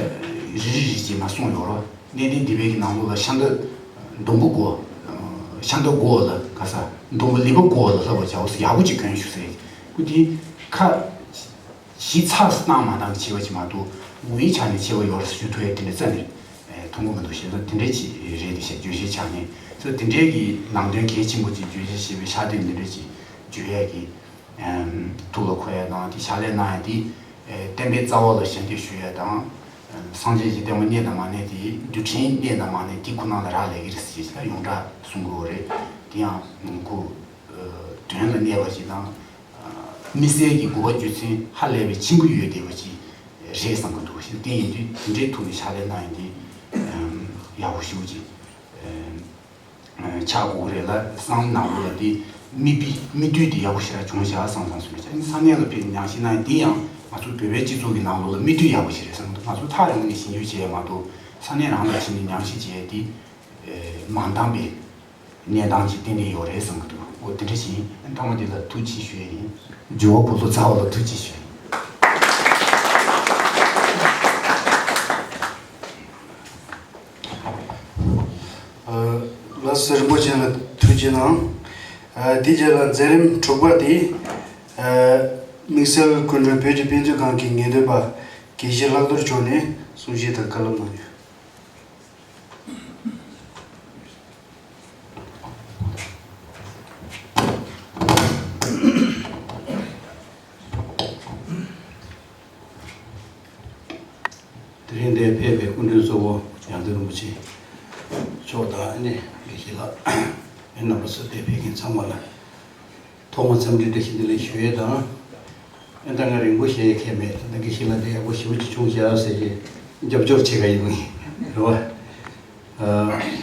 རི་རི་རི་ཞེས་མ་གསུངས་ཡོད་རེད། གནས་བརྟན་སྡེ་པའི་གི་ནང་ལོགས་ལ་ཤ་འདབ་ཟླུམ་པོ་དགུ། ཤ་འདབ་དགུ་ལ་ག་ས་ཟླུམ་པོ་ལེགས་པ་དགུ་ལ་ལྷག་པ་བྱའོ་ཟེར་ཡག་པོ་ཅིག་གྱོན་ཤོག་ཟེར། ཁོ་དེ་ཁ་ཞིབ་ཚགས་སུ་བཏང་མ་བཏང་གི་བྱས་པ་ཅིག་མ་གཏོགས་ངོ་བོའི་ཆ་ནས་ཕྱེ་བ་ཡོད་རེད་ཟེར་ཞུ་ཐུབ་ཡ་དེ་འདྲ་རྩ་ནས་མཐོང་གི་མི་འདུག་བྱས་ཙང་དེ་འདྲ་ཅིག་རེད་འདུག་བྱས། བརྗོད་གཞིའི་ཆ་ནས་ཙང་དེ་འདྲའི་གི་ནང་དོན་གལ་ཆེན་པོ་ཅིག་བརྗོད་གཞི་ཞེས་པའི་ཤག་དེ་འདི་འདྲ་ཅིག་བརྗོད་ཡ་གི་ཐུགས་ལ་འཁོར་ཡ་དང་དེ་ཕྱག་ལས་གནང་ཡ་དེ། བསྟན་པའི་རྩ་བ་ལ་ཞབས་འདེགས་ཞུ་ཡ་དང་། སངས་རྒྱས་ཀྱི་བསྟན་པ་གནས་དང་མ་གནས་དེ་རྡུལ་ཕྲན་གནས་དང་མ་གནས་དེ་ཁོ་ན་ལ་རག་ལས་ཀྱི་རེད་ཟེར་ཞིག་ད་ཡོངས་གྲགས་གསུང་གི་ཡོད་རེད། དེ་ཡང་ཁོ་དོན་ལ་གནས་པ་ཞིག་དང་། མི་སེར་གྱི་དགོས་པ་རྒྱུ་མཚན་ཧ་ལས་པའི་ཆེན་པོ་ཡོད་བསྡད་པ་ཅིག་རེད་བསམ་གྱི་འདུག་ཞེས་དེ་ཡིན་དུས་དེ་འདྲའི་ཐོག་ནས་ཕྱག་ལས་གནང་ཡ་དེ་ཡག་པོ་ཞེ་པོ་ཅིག་ཆགས་དགོས་ཀྱི་རེད་ལ། བསམ་ནང་ལོགས་ལ་དེ་མིག་དཔེ་མིག་ལྟོས་དེ་ཡག་པོ་ཞེ་དྲག་བྱུང་བཞག་བསམ་བསམ་སོང་རེད། ཨ་ནི་ས་གནས་ལ་ཕེབས་ནས་ཉམས་ཞིབ་གནང་ཡ་དེ་ཡང་ང་ཚོ་བོད་པའི་སྤྱི་ཚོགས་ཀྱི་ནང་ལོགས་ལ་མིག་ལྟོས་ཡག་པོ་ཞིག་རེད་བསམ་གྱི་འདུག་ང་ཚོ་ཐག་རིང་པོ་ནས་ཞིབ་འཇུག་བྱས་ཡ་མ་གཏོགས་ས་གནས་རང་ལ་ཕྱིན་ནས་ཉམས་ཞིབ་བྱས་ཡ་དེ་མ་འདང་པའི་གནས་སྟངས་ཅིག་ཏན་ཏན་ཡོད་རེད་བསམ་གྱི་འདུག་འོ་དེ་འདྲ་ཞིག་ཡིན། མཐའ་མ་དེ་ལ་ཐུགས་རྗེ་ཆེ་ཞུ་ཡ་ཡིན། ཇོ་བོ་བུ་སློབ་ཚ་བ་ལ་ཐུགས་རྗེ་ཆེ་ཞུ་ཡ་ཡིན། ལགས་སོ། རིན་པོ་ཆེ་ལ་ཐུགས་རྗེ་གནང་། དེ་རྗེས་ལ་མཛད་རིམ་དྲུག་པ་དེ། དམིགས་བསལ་སྐུ་མགྲོན་བོད་ཀྱི་དཔེ་མཛོད་ཁང་གི་ངེས་སྟོན་པ་དགེ་བཤེས་ལྷག་རྡོར་མཆོག་ནས་གསུང་བཤད་དང་བཀའ་སློབ་གནང་རྒྱུ། དེ་རིང་འདིར་ཕེབས་པའི་སྐུ་མགྲོན་གཙོ་བོ་ཡང་སྟེང་རིན་པོ་ཆེ་མཆོག་དང་ཨ་ནི་དགེ་བཤེས་ལགས། ཨ་ནི་རྣམ་པ་ཚོ་འདིར་ཕེབས་མཁན་ཚང་མ་ལ་ ཐོག་མ་འཚམས་འདྲི་བཀྲ་ཤིས་བདེ་ལེགས་ཞུ་ཡས་དང་། ཨ་ད་ང་རིང་པོ་བཤད་ཡས་ཁེལ་མེད། ད་དགེ་བཤེས་ལགས་དེ་ཡག་པོ་ཞེ་པོ་ཅིག་བྱུང་ཤག་ཟེར་གྱི་རྒྱབ་སྐྱོར་བྱེད་ག་ཡོང་གི་རེད་བ།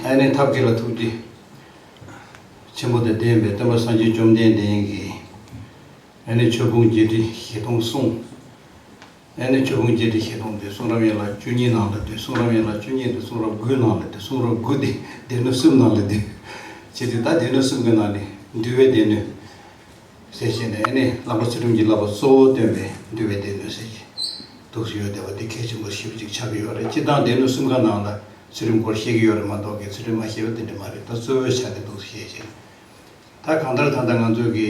ཨ་ནི་ཐབས་མཁས་ལ་ཐུགས་རྗེ་ཆེན་པོ་དང་ལྡན་པའི་སྟོན་པ་སངས་རྒྱས་བཅོམ་ལྡན་འདས་ཀྱིས། ཨ་ནི་ཆོས་ཕུང་བརྒྱད་ཁྲི་བཞི་སྟོང་གསུངས། ཨ་ནི་ཆོས་ཕུང་བརྒྱད་ཁྲི་བཞི་སྟོང་དེ་གསུང་རབ་ཡན་ལག་བཅུ་གཉིས་ནང་ལ་འདུས། གསུང་རབ་ཡན་ལག་བཅུ་གཉིས་དེ་གསུང་རབ་དགུའི་ནང་ལ་འདུས། གསུང་རབ་དགུ་དེ་སྡེ་སྣོད་གསུམ་ནང་ལ་འདུས། བྱས་ཏེ་ད་སྡེ་སྣོད་གསུམ་གྱི་ནང་ནས་འདུལ་བའི་སྡེ་སྣོད་ཟེར་བྱས་ནས། ཨ་ནི་བླ་མ་ཚུལ་ཁྲིམས་ཀྱི་བསླབ་པ་གཙོ་བོ་སྟོན་པའི་འདུལ་བའི་སྡེ་སྣོད་ཟེར་གྱི་འདུག་སེ་ཡོད་བསྡད་པ་དེ་གལ་ཆེན་པོ་ཞེ་པོ་ཅིག་ཆགས་ཀྱི་ཡོད་རེད། སྤྱིར་བཏང་སྡེ་སྣོད་གསུམ་ཀ་ནང་ལ་ཚུལ་ཁྲིམས་སྐོར་བཤད་ཀྱི་ཡོད་རེད་མ་གཏོགས་ཀྱི་ཚུལ་ཁྲིམས་མ་བཤད་པ་དེ་འདྲ་མ་རེད། ད་གཙོ་བོའི་ཆ་དེ་འདུག་སེ་བཤད་བྱས། ད་གང་ལྟར་ད་ལྟ་ང་ཚོ་གི་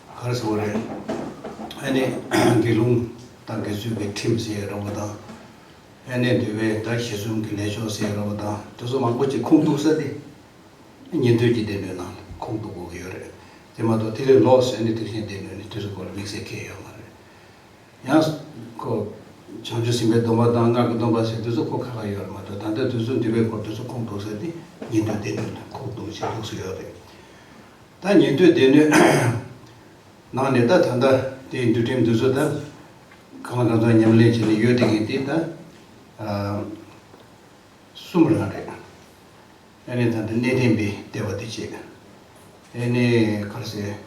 ག་རེ་ཟེར་དགོས་རེད། ཨ་ནི་དགེ་སློང་དང་དགེ་ཚུལ་གྱི་ཁྲིམས་ཟེར་རོ་བ་དང་། ཨ་ནི་འདུལ་བའི་ད་གཞི་གསུམ་གྱི་ལས་ཆོག་ཟེར་རོ་བ་དང་། དེ་ཚོ་མང་པོ་ཅིག་ཁུངས་གཏུགས་ས་དེ་ཉན་ཐོས་ཀྱི་སྡེ་སྣོད་ནང་ཁུངས་གཏུགས་དགོས་ཀྱི་ཡོད་རེད། དེ་མ་གཏོགས་དེ་ལས་ལོགས་སུ་ཨ་ནི་ཐེག་ཆེན་སྡེ་སྣོད་ནས་དེ་ཚོ་སྐོར་ལ་དམིགས་བསལ་གང་ཡང་ཡོད་མ་རེད། ཡང་ཁོ་བྱང་ཆུབ་སེམས་དཔའི་སྡོམ་པ་དང་སྔགས་ཀྱི་སྡོམ་པ་ཟེར་དེ་ཚོ་ཁོ་ཁ་ཁ་ཡོད་རེད་མ་གཏོགས། ད་ལྟ་དེ་ཚོ་འདུལ་བའི་སྐོར་དེ་ཚོ་ཁུངས་གཏུགས་ས་དེ་ཉན་ཐོས་སྡེ་སྣོད་ནས་ཁུངས་གཏུགས་བྱས་འདུག་སེ་ཡོད་རེད། ད་ཉན་ཐོས་སྡེ་སྣོད་ནང་ནས་ད་ད་ལྟ་དེའི་འདུལ་ཁྲིམས་འདི་ཚོ་ད་གང་ལ་གང་འཚམ་ཉམས་ལེན་བྱས་ནས་ཡོད་བསྡད་མཁན་དེ་ད་ཨ་གསུམ་རང་རེད། ཨ་ནི་ད་ལྟ་གནས་བརྟན་པའི་བདེ་བ་དེ་བྱས། ཨ་ནི་ག་རེ་ཟེར།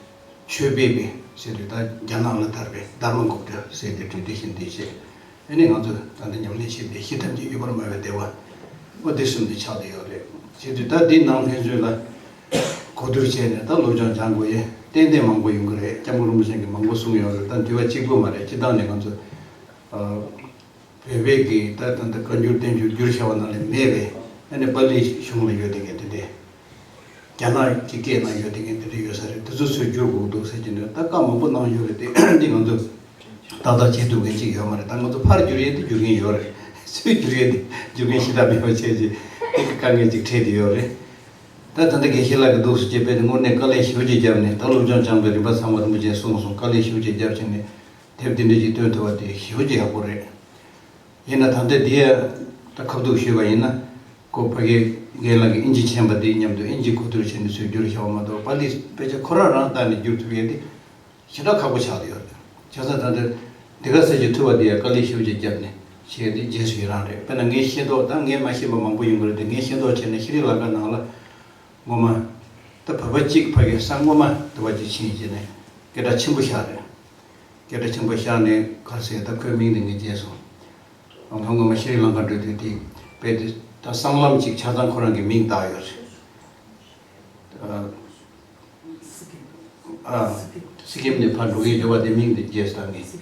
ཆོས་སྤེལ་བའི་ཟེར་དུས་ད་རྒྱ་ནག་ལ་དར་བའི་དྷརྨ་གུཔྟ་ཟེར་དེ་འདྲ་དེ་བཞིན་དེ་བྱས། ཨ་ནི་ང་ཚོ་ད་ལྟ་ཉམས་ལེན་བྱེད་པའི་གཞི་ཐམས་ཅད་ཡོད་པར་སྨྲ་བའི་བདེ་བ། འོ་དེ་གསུམ་དེ་ཆགས་བསྡད་ཡོད་རེད། བྱས་དུས་ད་འདི་ནང་ཕན་ཚུན་ལ་གོ་བསྡུར་བྱས་ནས་ད་སློབ་སྦྱོང་སྦྱང་དགོས་ཡས་ཏན་ཏན་མང་པོ་ཡོང་གི་རེད། སྐྱབས་མགོན་རིན་པོ་ཆེ་གིས་མང་པོ་གསུངས་ཡོད་རེད། ད་འདུལ་བ་གཅིག་པུ་མ་རེད། སྤྱིར་བཏང་ནས་ང་ཚོ་ཨ་བོད་པའི་གི་ད་ད་ད་བཀའ་འགྱུར་བསྟན་འགྱུར་བསྒྱུར་བྱ་བ་ནང་ལ་མེད་པའི། ཨ་ནི་པཱ་ལི་གཞུང་ལ་ཡོད་བསྡད་མཁན་དེ་འདྲས། རྒྱ་ནག་གི་སྐད་ནང་ཡོད་བསྡད་མཁན་དེ་འདྲས་ཡོད་ས་རེད། དེ་ཚོ་ཚུར་བསྒྱུར་དགོས་འདུག་ཟེར་གྱི་འདུག་ད་བཀའ་མང་པོ་གནང་ཡོད་རེད་དེ། འདི་ང་ཚོ་ཏག་ཏག་བྱེད་ཐུབ་མཁན་ཅིག་ཡོད་མ་རེད། ད་ང་ཚོ་ཕར་བསྒྱུར་ཡས་དེ་བསྒྱུར་མཁན་ཡོད་རེད། ཚུར་བསྒྱུར་ཡས་དེ་བསྒྱུར་མཁན་ཞེ་དྲག་མེད་པ་བྱས་རྗེས་དེ་གི་དཀའ་ངལ་ཅིག་འཕྲད་བསྡད་ཡོད་རེད། ད་ད་ལྟ་དགེ་བཤེས་ལགས་ཀྱིས་འདུག་སེ་བྱས་པས་དངོས་གནས་དཀའ་ལས་ཞེ་པོ་ཅིག་བརྒྱབ་ནས། ད་སློབ་སྦྱོང་སྦྱངས་པའི་རིམ་པ་ཚང་མ་རིན་པོ་ཆེས་གསུངས་སོང་། དཀའ་ལས་ཞེ་པོ་ཅིག་བརྒྱབ་བྱས་ནས་དེབ་འདི་འདྲ་ཅིག་བཏོན་ཐུབ་པ་དེ་ཞེ་པོ་ཅིག་ཡག་པོ་རེད། ཡིན་ན་ད་ལྟ་འདི་ཡ་ད་ཁ་ཐུག་ཞུས་པ་ཡིན་ན། ཁོ་ཕ་གིའི་རྒན་ལགས་ཀྱིས་ཨིན་ཇི་མཁྱེན་པ་དེ་མཉམ་དུ་ཨིན་ཇི་གོ་བསྡུར་བྱས་ནས་ཚུར་བསྒྱུར་བཞག་པ་མ་གཏོགས། པཱ་ལི་དཔེ་ཆ་ཁོ་རང་རང་བལྟས་ནས་བསྒྱུར་ཐུབ་ཡས་དེ་ཞེ་དྲག་ཁག་པོ་ཆགས་བསྡད་ཡོད་རེད། བྱས་ཙང་ད་ལྟ་འདི་ག་ཟེར་གྱི་ཐུབ་པ་དེ་ཡ་དཀའ་ལས་ཞེ་པོ་ཅིག་བརྒྱབ་ནས་བྱས་ཏེ་རྗེས་སུ་ཡི་རང་རེད། དཔེར་ན་ངས་ཤེས་རྟོགས་དང་ངས་མ་ཤེས་པ་མང་པོ་ཡོང་གི་རེད་དེ། ངས་ཤེས་རྟོགས་བྱས་ན་ཤྲི་ལང་ཀ་ནང་ལ་སྔོན་མ་ད་བོད་པ་གཅིག་ཕ་གིའི་ས་སྔོན་མ་དེ་བ་ཅིག་ཕྱིན་བྱས་ནས་སྐད་གྲགས་ཆེན་པོ་བཞག་རེད། སྐད་གྲགས་ཆེན་པོ་བཞག་ནས་ག་རེ་ཟེར། ད་ཁོའི་མིང་དེ་ངས་བརྗེད་སོང་། ང་སྔོན་མ་ཤྲི་ལང་ཀ་འགྲོ་དུས་དེ་དཔེ་དེ་ད་སྲང་ལམ་གཅིག་ཆ་ཚང་ཁོ་རང་གི་མིང་བཏགས་ཡོད་རེད། ཨ། སི་ཀིམ་ནས་ཕར་འགྲོ་གི་ཡོད་པ་དེ་མིང་དེ་བརྗེད་སོང་ངས།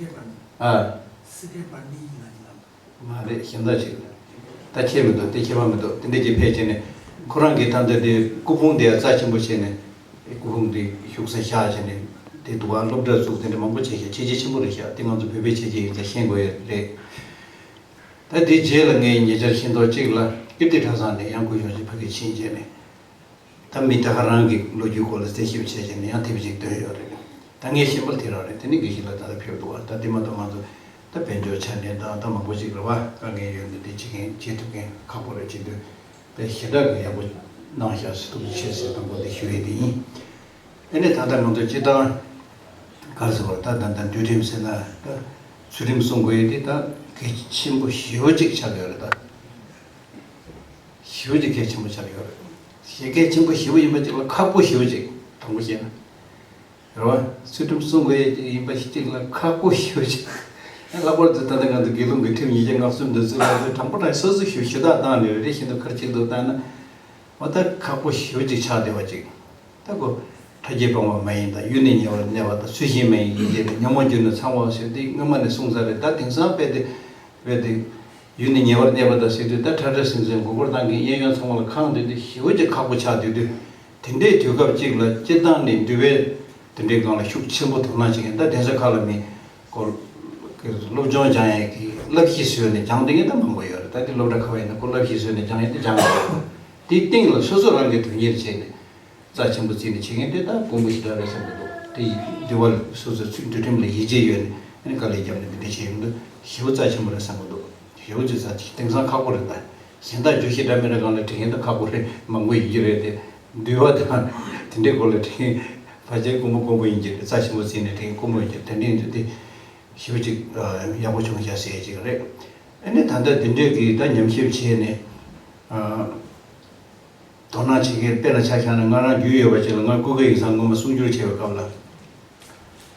ཨ། མ་རེད། གཞན་དག་ཅིག་ད་ཁྱད་མི་འདུག་དེ་ཁྱད་པར་མི་འདུག་དེ་འདྲ་ཅིག་ཕེབས་བྱས་ནས་ཁོ་རང་གིས་ད་ལྟ་དེ་སྐུ་ཕུང་དེ་རྩ་ཆེན་པོ་བྱས་ནས། སྐུ་ཕུང་དེ་བཞུགས་ས་བཞག་བྱས་ནས་དེ་འདུག་ག་སློབ་གྲྭ་བཙུགས། དེ་འདྲ་མང་པོ་བྱས་ཤག་བྱས་རྗེས་ཆེན་པོ་རེད་ཤག་དེ་ང་ཚོ་བོད་པའི་བྱས་རྗེས་ཡིན་ཙང་ཤེས་དགོས་ཡོད་རེད། ད་དེ་རྗེས་ལ་ངས་ཉེ་ཆར་ཤེས་རྟོགས་གཅིག་ལ་ཀིརྟི་གྲྭ་ཚང་ནས་ཡང་སྐུ་གཞོགས་ཅིག་ཕ་གིར་ཕྱིན་བྱས་ནས། ད་མི་ད་ག་རང་གི་ལོ་རྒྱུས་སྐོར་ལ་གསལ་ཞིབ་བྱས་བྱས་ནས་ཡང་དེབ་ཅིག་བཏོན་ཡོད་རེད། ད་ངས་ཤེས་པ་དེ་རང་རེད། དེ་ནི་དགེ་བཤེས་ལགས་ད་ལྟ་ཕེབས་འདུག་ག་ད་དེ་མ་གཏོགས་ང་ཚོ་ད་དཔལ་འབྱོར་ཆ་ནས་ད་ད་མང་པོ་ཅིག་རེད་བ། དཀའ་ངལ་ཡོད་ནས་དེ་བྱེད་མཁན་བྱེད་ཐུབ་མཁན་ཁག་པོ་རེད། བྱེད་དུས་དཔེ་ཞེ་དྲག་གི་ཡག་པོ་གནང་ཤག་ཟེར། ཐུགས་རྗེ་ཆེ་ཟེར་དང་པོ་དེ་ཞུ་ཡས་དེ་ཡིན། ཨ་ནི་ད་ལྟ་ང་ཚོ་སྤྱིར་བཏང་ག་རེ་ཟེར་བ། ད་ད་ལྟ་འདུལ་ཁྲིམས་ཟེར་ན་ད་ཚུལ་ཁྲིམས་སྲུང་དགོས་ཡས་དེ་ད་གལ་ཆེན་པོ་ཞེ་པོ་ཅིག་ཆགས་ཡོད་རེད། ད་ཞེ་པོ་ཅིག་གལ་ཆེན་པོ་ཆགས་ཡོད་རེད། ཞེ་གལ་ཆེན་པོ་ཞེ་པོ་ཡིན་པ་ཅིག་ལ་ཁག་པོ་ཞེ་པོ་ཅིག་དང་པོ་བཤད་ན། རེད་བ། ཚུལ་ཁྲིམས་སྲུང་དགོས་ཡས་ཅིག་ཡིན་པ་ཞིག་ཅིག་ལ་ཁག་པོ་ཞེ་པོ་ཅིག་ལྷག་པར་དུ་ད་ལྟ་ང་ཚོ་དགེ་སློང་གི་ཁྲིམས་ཉིས་བརྒྱ་ལྔ་བཅུ་འདི་ཚོ་ལ་དྲང་པོ་དྲང་སོ་སོ་ཞུ་ཞུ་དག་བཏང་ནས་རེ་རེ་བཞིན་དུ་ཁར་གཅིག་ཏུ་བཏང་ན། འོ་ད་ཁག་པོ་ཞེ་པོ་ཅིག་ཆགས་བསྡད་པ་ཅིག་ད་ཁོ་ཕྲ་རྒྱས་སྤངས་པ་མ་ཡིན་དང་། ཡུལ་ནི་ཉེ་བར་གནས་པ་དང་། ཚུལ་བཞིན་མ་ཡིན་ཡིད་བྱེད་མེད། ཉོན་མོངས་རྒྱུ་ནི་ཚང་བའོ་ཟེར་དེ་སྔོན་མ་ནས་གསུངས་ཚར་རེད། ད་དེང་སང་དཔེ་དེ་དཔེ་དེ་ཡུལ་ནི་ཉེ་བར་གནས་པ་དང་ཟེར་དུས། ད་ཁྲ་ཁྲ་ཟིང་ཟིང་མགོ་སྐོར་བཏང་གི་གཡས་གཡོན་ཚང་མ་ལ་གང་འདུག་དེ་ཞེ་པོ་ཅིག་ཁག་པོ་ཆགས་བསྡད་དུས། དེ་འདྲའི་དུས་སྐབས་ཅིག་ལ་སྤྱིར་བཏང་ནས་འདུལ་བའི་དེ་འདྲའི་སྒང་ལ་ཤུགས་ཆེན་པོ་དོ་སྣང་བྱེད་མཁན། ད་གདན་ས་ཁག་ལ་མི་སྐོར་སློབ་སྦྱོང་སྦྱང་ཡས་ཀྱི་བསླབ་གཞི་བཟོས་ནས་སྦྱང་བསྡད་མཁན་ད་མང་པོ་ཡོད་རེད། ད་དེ་སློབ་གྲྭ་ཁག་ཡིན་ན་ཁོ་བསླབ་གཞི་བཟོས་ནས་སྦྱང་ཡས་དེ་སྦྱང་དགོས། དེའི་སྟེང་ལ་སོ་སོ་རང་གི་དོན་གཉེར་བྱས་ནས་རྩ་ཆེན་པོ་བརྩིས་ནས་བྱེད་མཁན་དེ་ད་དཀོན་པོ་ཞེ་དྲག་རེད་བསམ་གྱི་འདུག་དེ་ཡིན་དུས་བ་སོ་སོའི་ཚུལ་འདུལ་ཁྲིམས་ལ་ཡིད་ཆེས་ཡོད་ནས་ཨ་ནི་དཀའ་ལས་བརྒྱབ་ནས་དེ་འདྲ་བྱས་ཡོང་དུས་ཞེ་པོ་རྩ་ཆེན་པོ་རེད་བསམ་གྱི་འདུག་ཞེ་པོ་ཅིག་རྩ་ཆེ། དེང་སང་ཁག་པོ་རེད། ད་གཞན་དག་བརྗོད་གཞི་འདྲ་མི་འདྲ་སྒང་ལ་དྲན་མཁན་ད་ཁག་པོ་རེད། མང་པོ་ཡོད་ཀྱི་རེད་དེ། འདུལ་བ་དང་དེ་འདྲའི་སྐོར་ལ་དྲན་མཁན་ ཕལ་ཆེར་དཀོན་པོ་དཀོན་པོ་ཡིན་གྱི་རེད། རྩ་ཆེན་པོ་བརྩིས་ནས་དྲན་དཀོན་པོ་ཡིན་གྱི་རེད། དེ་འདྲ་ཡིན་དུས་དེ་ཞེ་པོ་ཅིག་ཡག་པོ་བྱུང་ཤག་ཟེར་ཅིག་རེད། ཨ་ནི་ད་ལྟ་འདི་འདྲའི་གི་ད་ཉམས་ཞིབ་བྱས་ནས་དོ་སྣང་བྱེད་མཁན། དཔེར་ན་ཆ་བཞག་ན་ང་རང་རྒྱུས་ཡོད་པ་ཅིག་ལ། ང་སྐུ་སྒེར་ཡིག་ཚང་སྔོན་མ་གསུང་སྒྱུར་བྱས་པའི་སྐབས་ལ་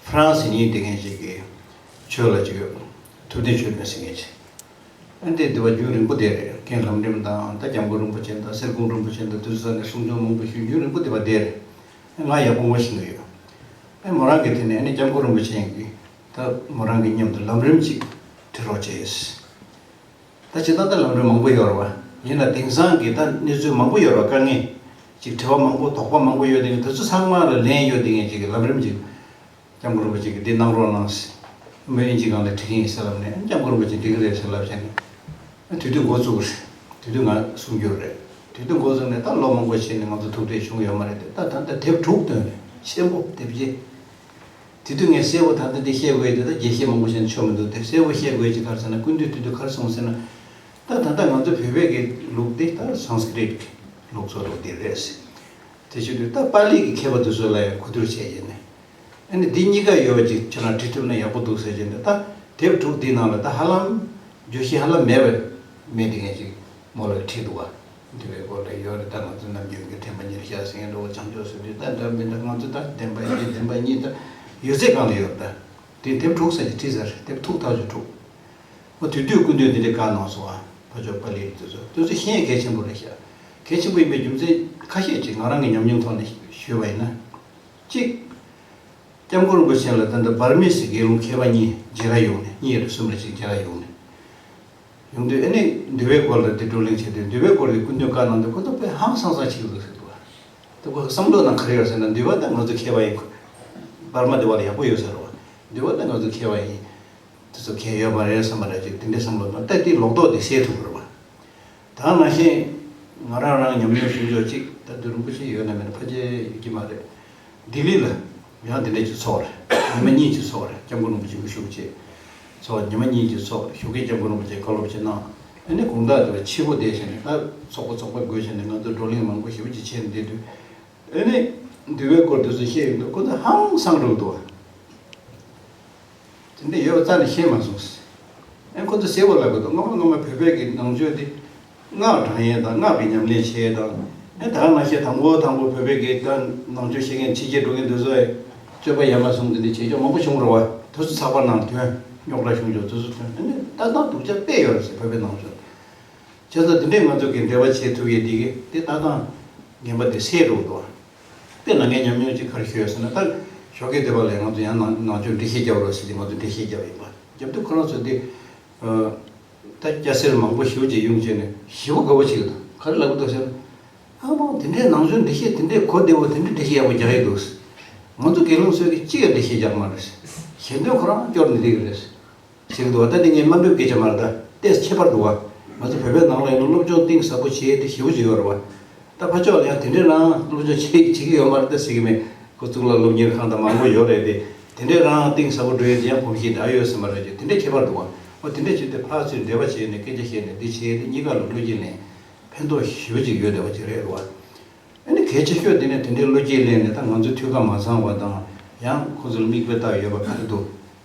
ཧྥ་རན་སི་ཉིད་དེ་མཁན་ཅིག་གིས་ཆོས་ལ་ཅིག་ཡོད། ཐུབ་བསྟན་ཆོས་སྒྲོན་ཟེར་མཁན་ཅིག་ཨ་འདི་འདི་བ་རྒྱུན་རིང་པོ་བསྡད་རེད། རྒན་ལམ་རིམ་དང་ད་སྐྱབས་མགོན་རིན་པོ་ཆེ་དང་གསེར་ཀོང་རིན་པོ་ཆེ་དང་དུས་ཚོད་ནས་གསུང་ཆོས་མང་པོ་ཞུས། རྒྱུན་རིང་པོ་བསྡད་པ་བསྡད་རེད། ང་ཡག་པོ་ངོ་ཤེས་ཀྱི་ཡོད། ཨ་མོ་རང་གིས་དེ་ནས་ཨ་ནི་སྐྱབས་མགོན་རིན་པོ་ཆེ་ཡིན་གྱི་ད་མོ་རང་གི་མཉམ་དུ་ལམ་རིམ་ཅིག་འབྲི་རོགས་བྱས། ད་ཇི་ལྟར་ད་ལམ་རིམ་མང་པོ་ཡོད་རེད་བ། ཡིན་ན་དེང་སང་གི་ད་གནས་ཚུལ་མང་པོ་ཡོད་རེད་བ། དཀའ་ངལ་ཅིག་དྲི་བ་མང་པོ་དོགས་པ་མང་པོ་ཡོད་དེ་དེ་ཚོ་ཚང་མ་ལ་ལན་ཡོད་དེ་ངས་ཅིག་ལམ་རིམ་ཅིག་སྐྱབས་མགོན་རིན་པོ་ཆེ་གིས་འདི་གནང་རོགས་གནང་ཟེར། མོས་ཨིན་ཇི་སྒང་ལ་བྲིས་ཀྱི་ཡིན་ཟེར་ལབ་ནས། སྐྱབས་མགོན་རིན་པོ་ཆེ་འགྲིག་གི་རེད་ཟེར་ལབ་བྱས་ནས་དུས་དུས་འགོ་བཙུགས་རེད། དུས་དུས་ང་གསུང་རྒྱུ་རེད། དུས་དུས་འགོ་བཙུགས་ནས་ད་ལོ་མང་པོ་ཕྱིན་ནས་ང་ཚོ་ཐུག་འཕྲད་བྱུང་ཡོད་མ་རེད་དེ། ད་ད་ལྟ་དེབ་དྲུག་བཏོན་རེད། ཆེན་པོ་དེབ་རྒྱས། དེ་དུས་ངས་གསལ་པོ་ད་ལྟ་འདི་བཤད་དགོས་དེ་ད་རྒྱས་བཤད་མང་པོ་བྱས་ན་ཆོ་མི་འདུག་དེ་གསལ་པོ་བཤད་དགོས་ཅིག་ག་རེ་ཟེར་ན། སྐུ་མདུན་དུས་དུས་ག་རེ་གསུངས་ཟེར་ན། ད་ད་ལྟ་ང་ཚོ་བོད་པའི་གི་ལུགས་འདི་ད་སཾ་སྐྲྀཏ་གི་ལུགས་སྲོལ་ལུགས་འདི་རེད་ཟེར། དེ་བྱེད་དུས་ད་པཱ་ལི་གི་མཁས་པ་དེ་ཚོ་ལ་ཡང་གོ་བསྡུར་བྱས་ཡིན་ནས། ཨ་ནི་འདི་གཉིས་ཀ་ཡོད་པ་ཅིག་ཁྱེད་རང་བྲིས་ཐུབ་ན་ཡག་པོ་འདུག་ཟེར་གྱིན་འདུག་ད་དེབ་དྲུག་འདི་ནང་ལ་ད་ཧ་ལམ་བརྗོད་གཞི་ཧ་ལམ་མེད་པ་མེད་དེ་ངས་ཅིག་མོ་ལ་བྲིས་འདུག་བ། འདི་བའི་སྐོར་ལ་ཡོད་རེད། ད་ང་ཚོ་ནམ་རྒྱུན་གྱི་དྲན་པ་ཉེར་བཞག་ཟེར་མཁན་འདྲ་བོ། བྱང་ཆུབ་ཟེར་དུས་ད་འདྲ་མི་འདྲ། ང་ཚོ་ད་བདེན་པ་བཞི་བདེན་པ་གཉིས་ད་ཡོད་ཚད་སྒང་ལ་ཡོད་རེད། ད་དེ་དེབ་དྲུག་ཙམ་ཅིག་བྲིས་ཚར། དེབ་ཐུགས་ཐག་ཆོད་དྲུག་འོ་དེ་དུས་སྐུ་མདུན་འདི་འདྲ་བཀའ་གནང་སོང་བ། ཕ་ཕྱོགས་པཱ་ལི་དེ་ཚོ་དེ་ཚོ་ཤེས་ཡོན་གལ་ཆེན་པོ་རེད་ཤག་གལ་ཆེན་པོ་ཡིན་པའི་རྒྱུ་མཚན་ཁ་ཤས་ཅིག་ང་རང་གི་ཉམས་མྱོང་ཐོག་ནས་ཞུས་པ་ཡིན་ན། གཅིག་སྐྱབས་མགོན་རིན་པོ་ཆེ་ལ་ད་ལྟ་འབར་མི་སི་དགེ་སློང་མཁས་པ་གཉིས་མཇལ་ཁ་ཡོང་ནས། གཉིས་རེད་གསུམ་རེད་ཅིག་མཇལ་ཁ་ཡོང་ནས། ཡོང་དུས་ཨ་ནི་འདུལ་བའི་སྐོར་ལ་དེ་བགྲོ་གླེང་བྱས་དུས། འདུལ་བའི་སྐོར་གྱི་སྐུ་མདུན་བཀའ་གནང་དུས་ཁོ་ཚོ་དཔེ་ཧང་སང་སང་བྱེད་ཀྱི་འདུག་ཟེར་འདུག་བ། ད་ཁོ་བསམ་བློ་ནང་ག་རེ་ཡོད་ཟེར་ན། འདུལ་བ་ད་ང་ཚོ་མཁས་པ་ཡིན། འབར་མ་འདུལ་བ་ལ་ཡག་པོ་ཡོད་ཟེར་བ། འདུལ་བ་ད་ང་ཚོ་མཁས་པ་ཡིན། དེ་ཚོ་གལ་ཡོད་མ་རེད་བསམ་པ་འདྲ་ཅིག་དེ་འདྲའི་བསམ་བློ་དང་། ད་དེ་ལོག་རྟོག་དེ་སེལ་ཐུབ་དགོས་རེད་བ། ད་ནང་བཞིན་ང་རང་རང་ཉམས་མྱོང་ཞུ་ཆོག་ཅིག་ད་དུས་རིན་པོ་ཆེ་ཡོད་ན་མེད་ན་ཕལ་ཆེར་ཡོད་ཀྱི་མ་རེད། ལྡི་ལི་ལ་ཡང་དེ་འདྲ་ཅིག་ཚོགས་རེད། ཉི་མ་གཉིས་ཅིག་ཚོགས་རེད། སྐྱབས་མགོན་རིན་པོ་ཆེ་དབུ་བཞུགས་བྱས་ཚོགས། ཉི་མ་གཉིས་ཅིག་ཚོགས། ཞོགས་ཀས་སྐྱབས་མགོན་རིན་པོ་ཆེ་བཀའ་སློབ་ཅིག་གནང་། ཨ་ནི་དགོང་དག་དེ་ལ་ཕྱི་པོ་བསྡད་བྱས་ནས། ད་ཚོགས་པ་ཚོགས་པ་བགོས་བྱས་ནས་ང་ཚོ་བགྲོ་གླེང་མང་པོ་ཞེ་པོ་ཅིག་བྱས་ནས་བསྡད་དུས། ཨ་ནི་འདུལ་བའི་སྐོར་དེ་ཚོ་བཤད་ཡོང་དུས་ཁོ་ཚོ་ཧང་སང་འགྲོ་གི་འདུག་བ། དེ་འདྲ་ཡོད་པ་རྩ་ནས་ཤེས་མ་སོང་ཟེར། ཨེ་ཁོ་ཚོ་གསལ་པོ་ལབ་གི་འདུག་སྔོན་མ་སྔོན་མ་བོད་པའི་གི་ནང་ཆོས་དེ་སྔགས་བགྲང་ཡས་དང་སྔགས་ཀྱི་ཉམས་ལེན་བྱེད་ཡས་དང་། ཨེ་ད་ག་ནང་བཞིན་དང་པོ་དང་པོ་བོད་པའི་གི་ད་ནང་ཆོས་ཤེས་མཁན་ཕྱི་རྒྱལ་འགྲོ་མཁན་དེ་ཚོས་སྤྱོད་པ་ཡ་མ་ཟུང་དེ་འདྲ་བྱེད་ཕྱོགས་མང་པོ་བྱུང་རེད་བ། དེ་ཚོ་ཚགས་པར་ནང་ཐོན། རྙོག་དྲ་བྱུང་ཕྱོགས་དེ་ཚོ་ཐོན། ཨེ་ནི་ལྟ་སྟངས་སྡུག་ཅག་དཔེ་ཡོད་རེད་ཟེར། བོད་པའི་ནང་ཆོས། བྱས་ཙང་དེ་འདྲས་ང་ཚོ་གིས་འབྲེལ་བ་བྱེད་ཐུབ་ཡས་འདི་གིས་དེ་ལྟ་སྟངས་ངན་པ་དེ་སེལ་འགྲོ་གི་འདུག་དཔེར་ན་ངའི་ཉམས་མྱོང་ཅིག་ག་རེ་ཤོད་ཟེར་ན། ད་ཞོགས་ཀས་བསྡད་པ་ལས་ང་ཚོ་ཡང་ནང་ནང་ཆོས་འགྲེལ་བཤད་རྒྱབ་རོགས་ཟེར་ཏེ་ང་ཚོ་འགྲེལ་བཤད་རྒྱབ་ཡིན་པ། རྒྱབ་དུས་ཁོ་རང་ཚོ་དེ་ད་སྐྱ་སེར་མང་པོ་ཞེ་པོ་ཅིག་ཡོང་བྱས་ནས་ཞེ་པོ་དགའ་པོ་བྱེད་ཀྱི་འདུག་ག་རེ་ལབ་ཀྱི་འདུག་ཟེར་ན། ཨ་མ་དེ་འདྲའི་ནང་ཆོས་འགྲེལ་བཤད་དེ་འདྲའི་གོ་བདེ་བོ་དེ་འདྲའི་འགྲེལ་བཤད་ཡག་པོ་རྒྱག་གི་འདུག་ང་ཚོ་དགེ་སློང་ཚོས་ཀྱི་གཅིག་ཡང་འགྲེལ་བཤད་རྒྱག་མ་རེད། ཞལ་འདོན་ཁོ་རང་སྐྱོར་ནས་བསྡད་ཀྱི་རེད། ཟེར་གྱི་འདུག་བ། ད་འདི་ངས་དམའ་འབེབས་སྐད་ཆ་མ་རེད། ད་ཏོག་ཙམ་ཁྱད་པར་འདུག་བ། ང་ཚོ་བོད་པའི་ནང་ལ་ཡིན་ན་སློབ་སྦྱོང་གཏིང་ཟབ་པོ་བྱེད་ཡས་དེ་ཞེ་པོ་ཅིག་ཡོད་རེད་བ། ད་ཕར་ཕྱོགས་ལ་ཡང་དེ་འདྲའི་རང་སློབ་སྦྱོང་བྱེད་བྱེད་ཀྱི་ཡོད་མ་རེད་ད་ཟེར་གྱི་མེད། ཁོ་གཙུག་ལག་སློབ་གཉེར་ཁང་དང་མང་པོ་ཡོད་རེད་དེ། དེ་འདྲའི་རང་གཏིང་ཟབ་པོ་འགྲོ་ཡས་དེ་ཡང་གོམས་གཤིས་འདྲ་ཡོད་ས་མ་རེད་ཀྱི། དེ་འདྲའི་ཁྱད་པར་འདུག་བ། འོ་དེ་འདྲ་བྱས་ཏེ་ཕར་ཚུར་འབྲེལ་བ་བྱས་ནས་སྐད་ཆ་བཤད་ནས་འདི་བྱས་ཏེ་གཉིས་ཀ་ལ་བློ་སྐྱེད་ལེན། ཕན་ཐོགས་ཞེ་པོ་ཅིག་ཡོད་བསྡད་པ་ཅིག་རེད་བ། ཨ་ནི་གལ་ཆེ་ཤོས་དེ་ནི་དེ་འདྲའི་བློ་སྐྱེད་ལེན་ནས་ད་ང་ཚོའི་ཐུགས་ཁ་མ་ཚང་བ་དང་། ཡང་ཁོ་ཚོ་ལ་མིག་དཔེ་ལྟ་ཡོད་པ་ག་རེ་འདུག་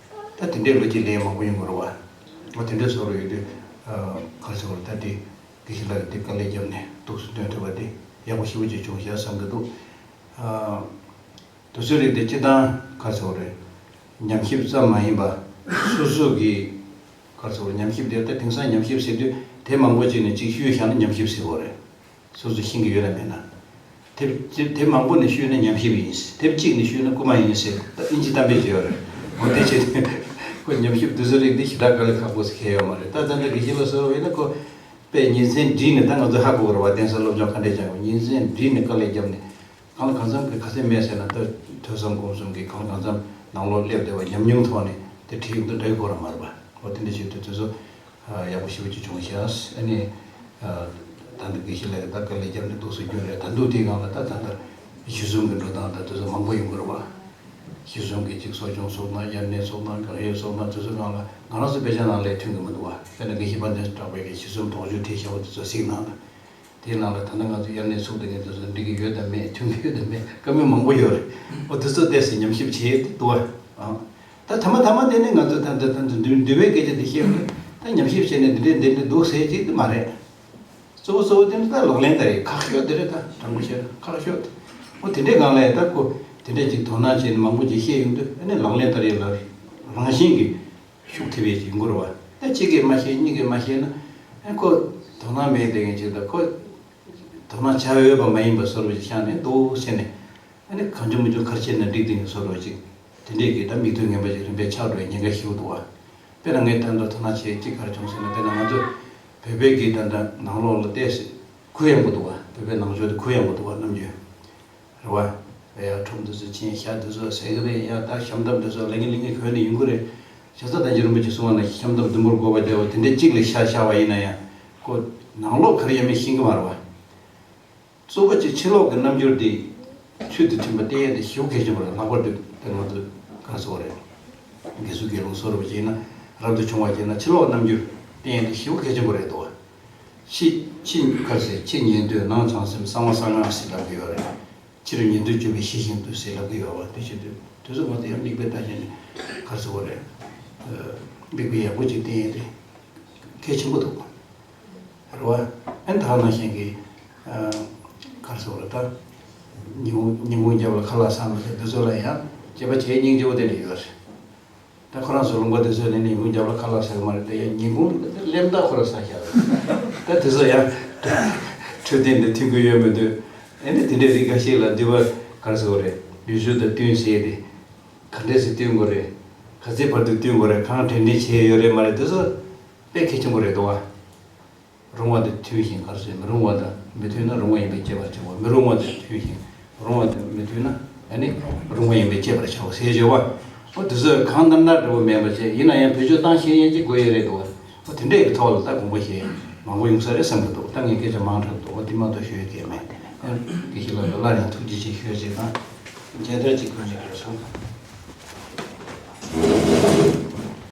ད་དེ་འདྲའི་བློ་སྐྱེད་ལེན་མང་པོ་ཡོང་གི་རེད་བ། འོ་དེ་འདྲའི་བཟོ་འདྲ་ཡོད་དུས། ཨ་ག་རེ་ཟེར་དགོས་རེད། ད་དེ་དགེ་བཤེས་ལགས་ཀྱིས་དེ་དཀའ་ལས་བརྒྱབ་ནས་ཐུགས་སུ་འདོན་ཐུབ་པ་དེ་ཡག་པོ་ཞེ་པོ་ཅིག་བྱུང་ཤག་བསམ་གྱི་འདུག་ཨ་དུས་ཚོད་རིགས་དེ་སྤྱིར་བཏང་ག་རེ་ཟེར་དགོས་རེད། ཉམས་ཞིབ་ཙམ་མ་ཡིན་པ་སོ་སོ་གི་ག་རེ་ཟེར་དགོས་རེད། ཉམས་ཞིབ་དེ་ད་དེང་སང་ཉམས་ཞིབ་ཟེར་དུས་དེབ་མང་པོ་ཅིག་ནས་གཅིག་བཤུས་བཞག་ན་ཉམས་ཞིབ་ཟེར་དགོས་རེད། སོ་སོ་ཤེས་ཀྱི་ཡོད་ན་མེད་ན། དེབ་དེབ་དེབ་མང་པོ་ནས་བཤུས་ན་ཉམས་ཞིབ་ཡིན། དེབ་གཅིག་ནས་བཤུས་ན་རྐུ་མ་ཡིན་ཟེར། ད་ཨིན་ཇི་གཏམ་དཔེ་ཅིག་ཡོད་རེད། འོ་དེ་བྱས་ཏེ་ཁོ་ཉམས་ཞིབ་དུས་ཚོད་རིགས་འདི་ཞེ་དྲག་དཀའ་ལས་ཁག་པོ་ཟེར་མཁན་ཡོད་མ་རེད། ད་ད་ལྟ་དགེ་བཤེས་ལགས་ཟེར་བ་ཡིན་ན་ཁོ་དཔེ་ཉིན་མཚན་བསྒྲིལ་ནས། ད་ང་ཚོ་ཧ་གོ་གི་རེད་བ། གདན་ས་སློབ་སྦྱོང་ག་འདྲས་སྦྱངས་པ། ཉིན་མཚན་བསྒྲིལ་ནས་དཀའ་ལས་བརྒྱབ་ནས། གང་ལ་གང་འཚམ་གྱི་ག་ཚད་མེད་ཟེར་ན། ད་ཐོས་བསམ་སྒོམ་གསུམ་གྱི་གང་ལ་གང་འཚམ་ནང་ལོགས་སླེབས་བསྡད་པ་ཉམས་མྱོང་ཐོག་ནས་དེ་བྲིས་ཡོང་དུས་འདྲ་གི་གོ་ར་མ་རེད་པ། འོ་དེ་འདྲ་བྱེད་དུས་དུས་ཚོད་ཡག་པོ་ཞེ་པོ་ཅིག་བྱུང་ཤག་ཨ་ནི་ད་ལྟ་དགེ་བཤེས་ལགས་ཀྱིས་ད་དཀའ་ལས་བརྒྱབ་ནས་འདུག་སེ་བསྐྱོན་རེད། ད་དུང་དེའི་སྒང་ལ་ད་ད་ལྟ་གཞི་བཟུང་གི་འགྲོ་སྟངས་ད་དུས་ཚོད་མང་པོ་ཡོང་གི་རེད་པ། གཞི་བཟུང་གི་ཅིག་གསོ་སྐྱོང་ཚོགས་སྡེ་དང་། དབྱར་གནས་ཚོགས་སྡེ་དང་། དགག་དབྱེ་ཚོགས་སྡེ་དང་། དེ་ཚོའི་སྒང་ལ་ང་རང་ཚོ་དཔེ་ཆ་ནང་ལ་ཐོན་གི་མི་འདུག་པ། དཔེར་ན་དགེ་བཤེས་དཔལ་ལྡན་གྲགས་པས་ཀྱི་གཞི་བཟུང་དོགས་གཅོད་བྲིས་བཞག་པ་དེ་ཚོ་གཟིགས་གནང་དང་། དེའི་ནང་ལ་ད་ལྟ་ང་ཚོ་དབྱར་གནས་ཚུགས་དེ་ངས་དེ་ཚོ་འགྲིག་གི་ཡོད་དམ་མེད། མཐུན་གི་ཡོད་དམ་མེད། བཀའ་མོལ་མང་པོ་ཡོད་རེད། ཨོ་དེ་ཚོ་ཏོག་ཙམ་ཉམས་ཞིབ་བྱས་ཏེ་འདུག་བ། ཨང་། ད་ཐ་མ་ཐ་མ་དེ་ནི་ང་ཚོ་ད་ད་ད་འདུལ་འདུལ་བའི་སྐད་ཆ་དེ་བཤད་ཡོང་དུས་ད་ཉམས་ཞིབ་བྱས་ནས་འདི་འདྲས་འདི་འདྲས་འདུག་ཟེར་ཅིག་དེ་མ་རེད། གཙོ་བོ་གཙོ་བོ་དེ་ནི་ད་ལག་ལེན་ད་རེད། ཁག་ཤོས་དེ་རེད། ད་དྲང་པོ་བཤད་ན་ཁག་ཤོས་དེ། ཨོ་དེ་འདྲས་སྒང་ལ་ད་ཁོ་དེ་འདྲས་ཅིག་དོ་སྣང་བྱས་ནས་མང་པོ་ཅིག་བཤད་ཡོང་དུས་ཨ་ནི་ལག་ལེན་ད་རེད་ལ་རང་བཞིན་གྱིས་ཤུགས་ཐེབས་ཡས་ཅིག་ཡོང་གི་རེད་བ། ད་གཅིག་གིས་མ་ཤེས་གཉིས་ཀྱིས་མ་ཤེས་ན་ཨ་ཁོ་དོ་སྣང་མེད་བསྡད་མཁན་ཅིག་དང་ཁོ་དོ་སྣང་བྱ་འོས་པ་མ་ཡིན་པ་བཟོ་འདྲ་ཅིག་ཤར་ནས་འདུག་ཟེར་ནས། ཨ་ནི་གང་བྱུང་མང་བྱུང་ཁ་ཕྱེ་ནས་འགྲིག་བསྡད་མཁན་བཟོ་འདྲ་ཅིག་དེ་འདྲས་ཀྱི་ད་མིག་ལྟོས་ངན་པ་ཅིག་རིམ་པས་ཆགས་འགྲོ་བའི་ཉེན་ཁ་ཞེ་པོ་འདུག་བ། དཔེར་ན་ངས་ད་ལྟ་དོ་སྣང་བྱས་གཅིག་ག་རེ་བྱུང་ཟེར་ན། དཔེར་ན་ང་ཚོ་བོད་པའི་གི་ད་ལྟ་ནང་ལོགས་ལ་ཏོག་ཙམ་གུ་ཡངས་པོ་འདུག་བ། བོད་པའི་ནང་ཆོས་དེ་གུ་ཡངས་པོ་འདུག་བ། ནམ་རྒྱུན་རེད་བ། ཡ་ཁྲོམ་དེ་ཚོ་ཕྱིན། ཤ་དེ་ཚོ་ཟ་གི་རེད། ཡ་ད་ཤམ་ཐབས་དེ་ཚོ་ལེན་གི་ལེན་གི་གོན་ནས་ཡོང་གི་རེད། བྱས་ཙང་ད་རྗེ་རིན་པོ་ཆེ་གསུང་བ་ན་ཤམ་ཐབས་ཟླུམ་པོར་བགོས་པ་བྱས་པ་དེ་འདྲས་གཅིག་ལ་ཤ་བཞག་པ་ཡིན་ན་ཡང་ཁོ་ནང་ལོགས་ག་རེ་ཡོད་མེད་ཤེས་གི་མ་རེད་བ། གཙོ་བོ་གཅིག་ཕྱི་ལོགས་ཀྱི་རྣམ་འགྱུར་དེ་ཚུལ་དང་མཐུན་པ་བསྟན་ཡས་དེ་ཞེ་པོ་གལ་ཆེན་པོ་རེད། ལྷག་པར་དུ་དེ་ང་ཚོ་ག་རེ་ཟེར་དགོས་རེད། དགེ་ཚུལ་དགེ་སློང་བཟོ་འདྲ་བྱས་ན་རབ་ཏུ་བྱུང་བ་བྱས་ན་ཕྱི་ལོགས་རྣམ་འགྱུར་བསྟན་ཡས་དེ་ཞེ་པོ་གལ་ཆེན་པོ་རེད་དོ། ཕྱི་ཕྱི་ག་རེ་ཟེར། ཕྱི་ཉན་ཐོས་ནང་བྱང་སེམས། གསང་བ་གསང་སྔགས་ཟེར་ལབ་ཀྱི་ཡོད་རེད། ཕྱི་རུ་ཉན་ཐོས་སྤྱོད་པའི་ཕྱི་བཞིན་དུ་ཟེར་ལབ་ཀྱི་ཡོད་པ་དེ་བྱེད་དུས་དེ་ཚོ་ང་ཚོ་ཡང་མིག་དཔེ་ལྟ་བྱས་ནས་ག་རེ་ཟེར་དགོས་རེད། མིག་དཔེ་ཡག་པོ་ཅིག་བསྟན་ཡས་དེ་གལ་ཆེན་པོ་འདུག་རེད་བ། ཨ་ནི་ད་ག་ནང་བཞིན་གྱི་ཨ་ག་རེ་ཟེར་དགོས་རེད། ད་ཉིན་གུང་ཉིན་གུང་རྒྱབ་ལ་ཁ་ལག་ཟ་མི་ཟེར་དེ་ཚོ་ལ་ཡང་དཔྱད་པ་བྱེད་སྙིང་རྗེ་པོ་དེ་འདྲ་ཡོད་རེད། ད་ཁོ་རང་ཚོ་ལུང་པ་དེ་ཚོ་ནས་ནི་ཉིན་གུང་རྒྱབ་ལ་ཁ་ལག་ཟ་གི་མ་རེད། དེ་ཡང་ཉིན་གུང་སླེབས་དུས་ཁོ་རང་ཟ་བཞག་རེད། ད་དེ་ཚོ་ཡང་འཕྲོད་བསྟེན་དེ་མཐུན་གྱི་ཡོད་མི་འདུག་ཨ་ནི་དེ་འདྲའི་རིགས་འགའ་ཞིག་ལ་འདུལ་བ་ག་རེ་ཟེར་དགོས་རེད། ཡུལ་སྲོལ་དང་བསྟུན་བྱས་ཏེ་ག་འདྲས་སེ་བསྟུན་དགོས་རེད། ག་ཚོད་བར་དུ་བསྟུན་དགོས་རེད། གང་དྲན་དྲན་བྱས་ཡོད་རེད་མ་རེད། དེ་ཚོ་དཔེ་གལ་ཆེན་པོ་རེད་འདུག་བ། རུང་བ་དང་མཐུན་ཞིང་། ག་རེ་ཟེར། མི་རུང་བ་དང་མི་མཐུན་ན་རུང་བ་ཡིན་པས་དཔྱད་པར་བྱའོ། མི་རུང་བ་དང་མཐུན་ཞིང་རུང་བ་དང་མི་མཐུན་ན་ཨ་ནི་རུང་བ་ཡིན་པས་དཔྱད་པར་བྱའོ་ཟེར་བརྗོད་པ། ཨོ་དེ་ཚོས་གང་ལྟར་ན་འདྲ་བོ་མེད་པ་བྱས། ཡིན་ན་ཡང་བེད་སྤྱོད་བཏང་ཤེས་མཁན་ཅིག་དགོས་ཡས་རེད་འདུག་བ། ཨོ་དེ་འདྲས་ཀྱི་ཐོག་ལ་ད་དགོངས་པ་བཞེས་མང་པོ་ཡོང་ས་རེད་བསམ་གྱི་འདུག་ད་ངས་སྐད་ཆ་མང་དྲགས་འདུག་ཨོ་དེ་མ་གཏོགས་ཤོད་ཡས་གང་ཡང་མེད། ཨ་དགེ་བཤེས་ལགས་ལ་སླར་ཡང་ཐུགས་རྗེ་ཆེ་ཞུ་ཡས་ཅིག་དང་། མཇལ་དར་ཅིག་ཕུལ་ནས་གསུངས།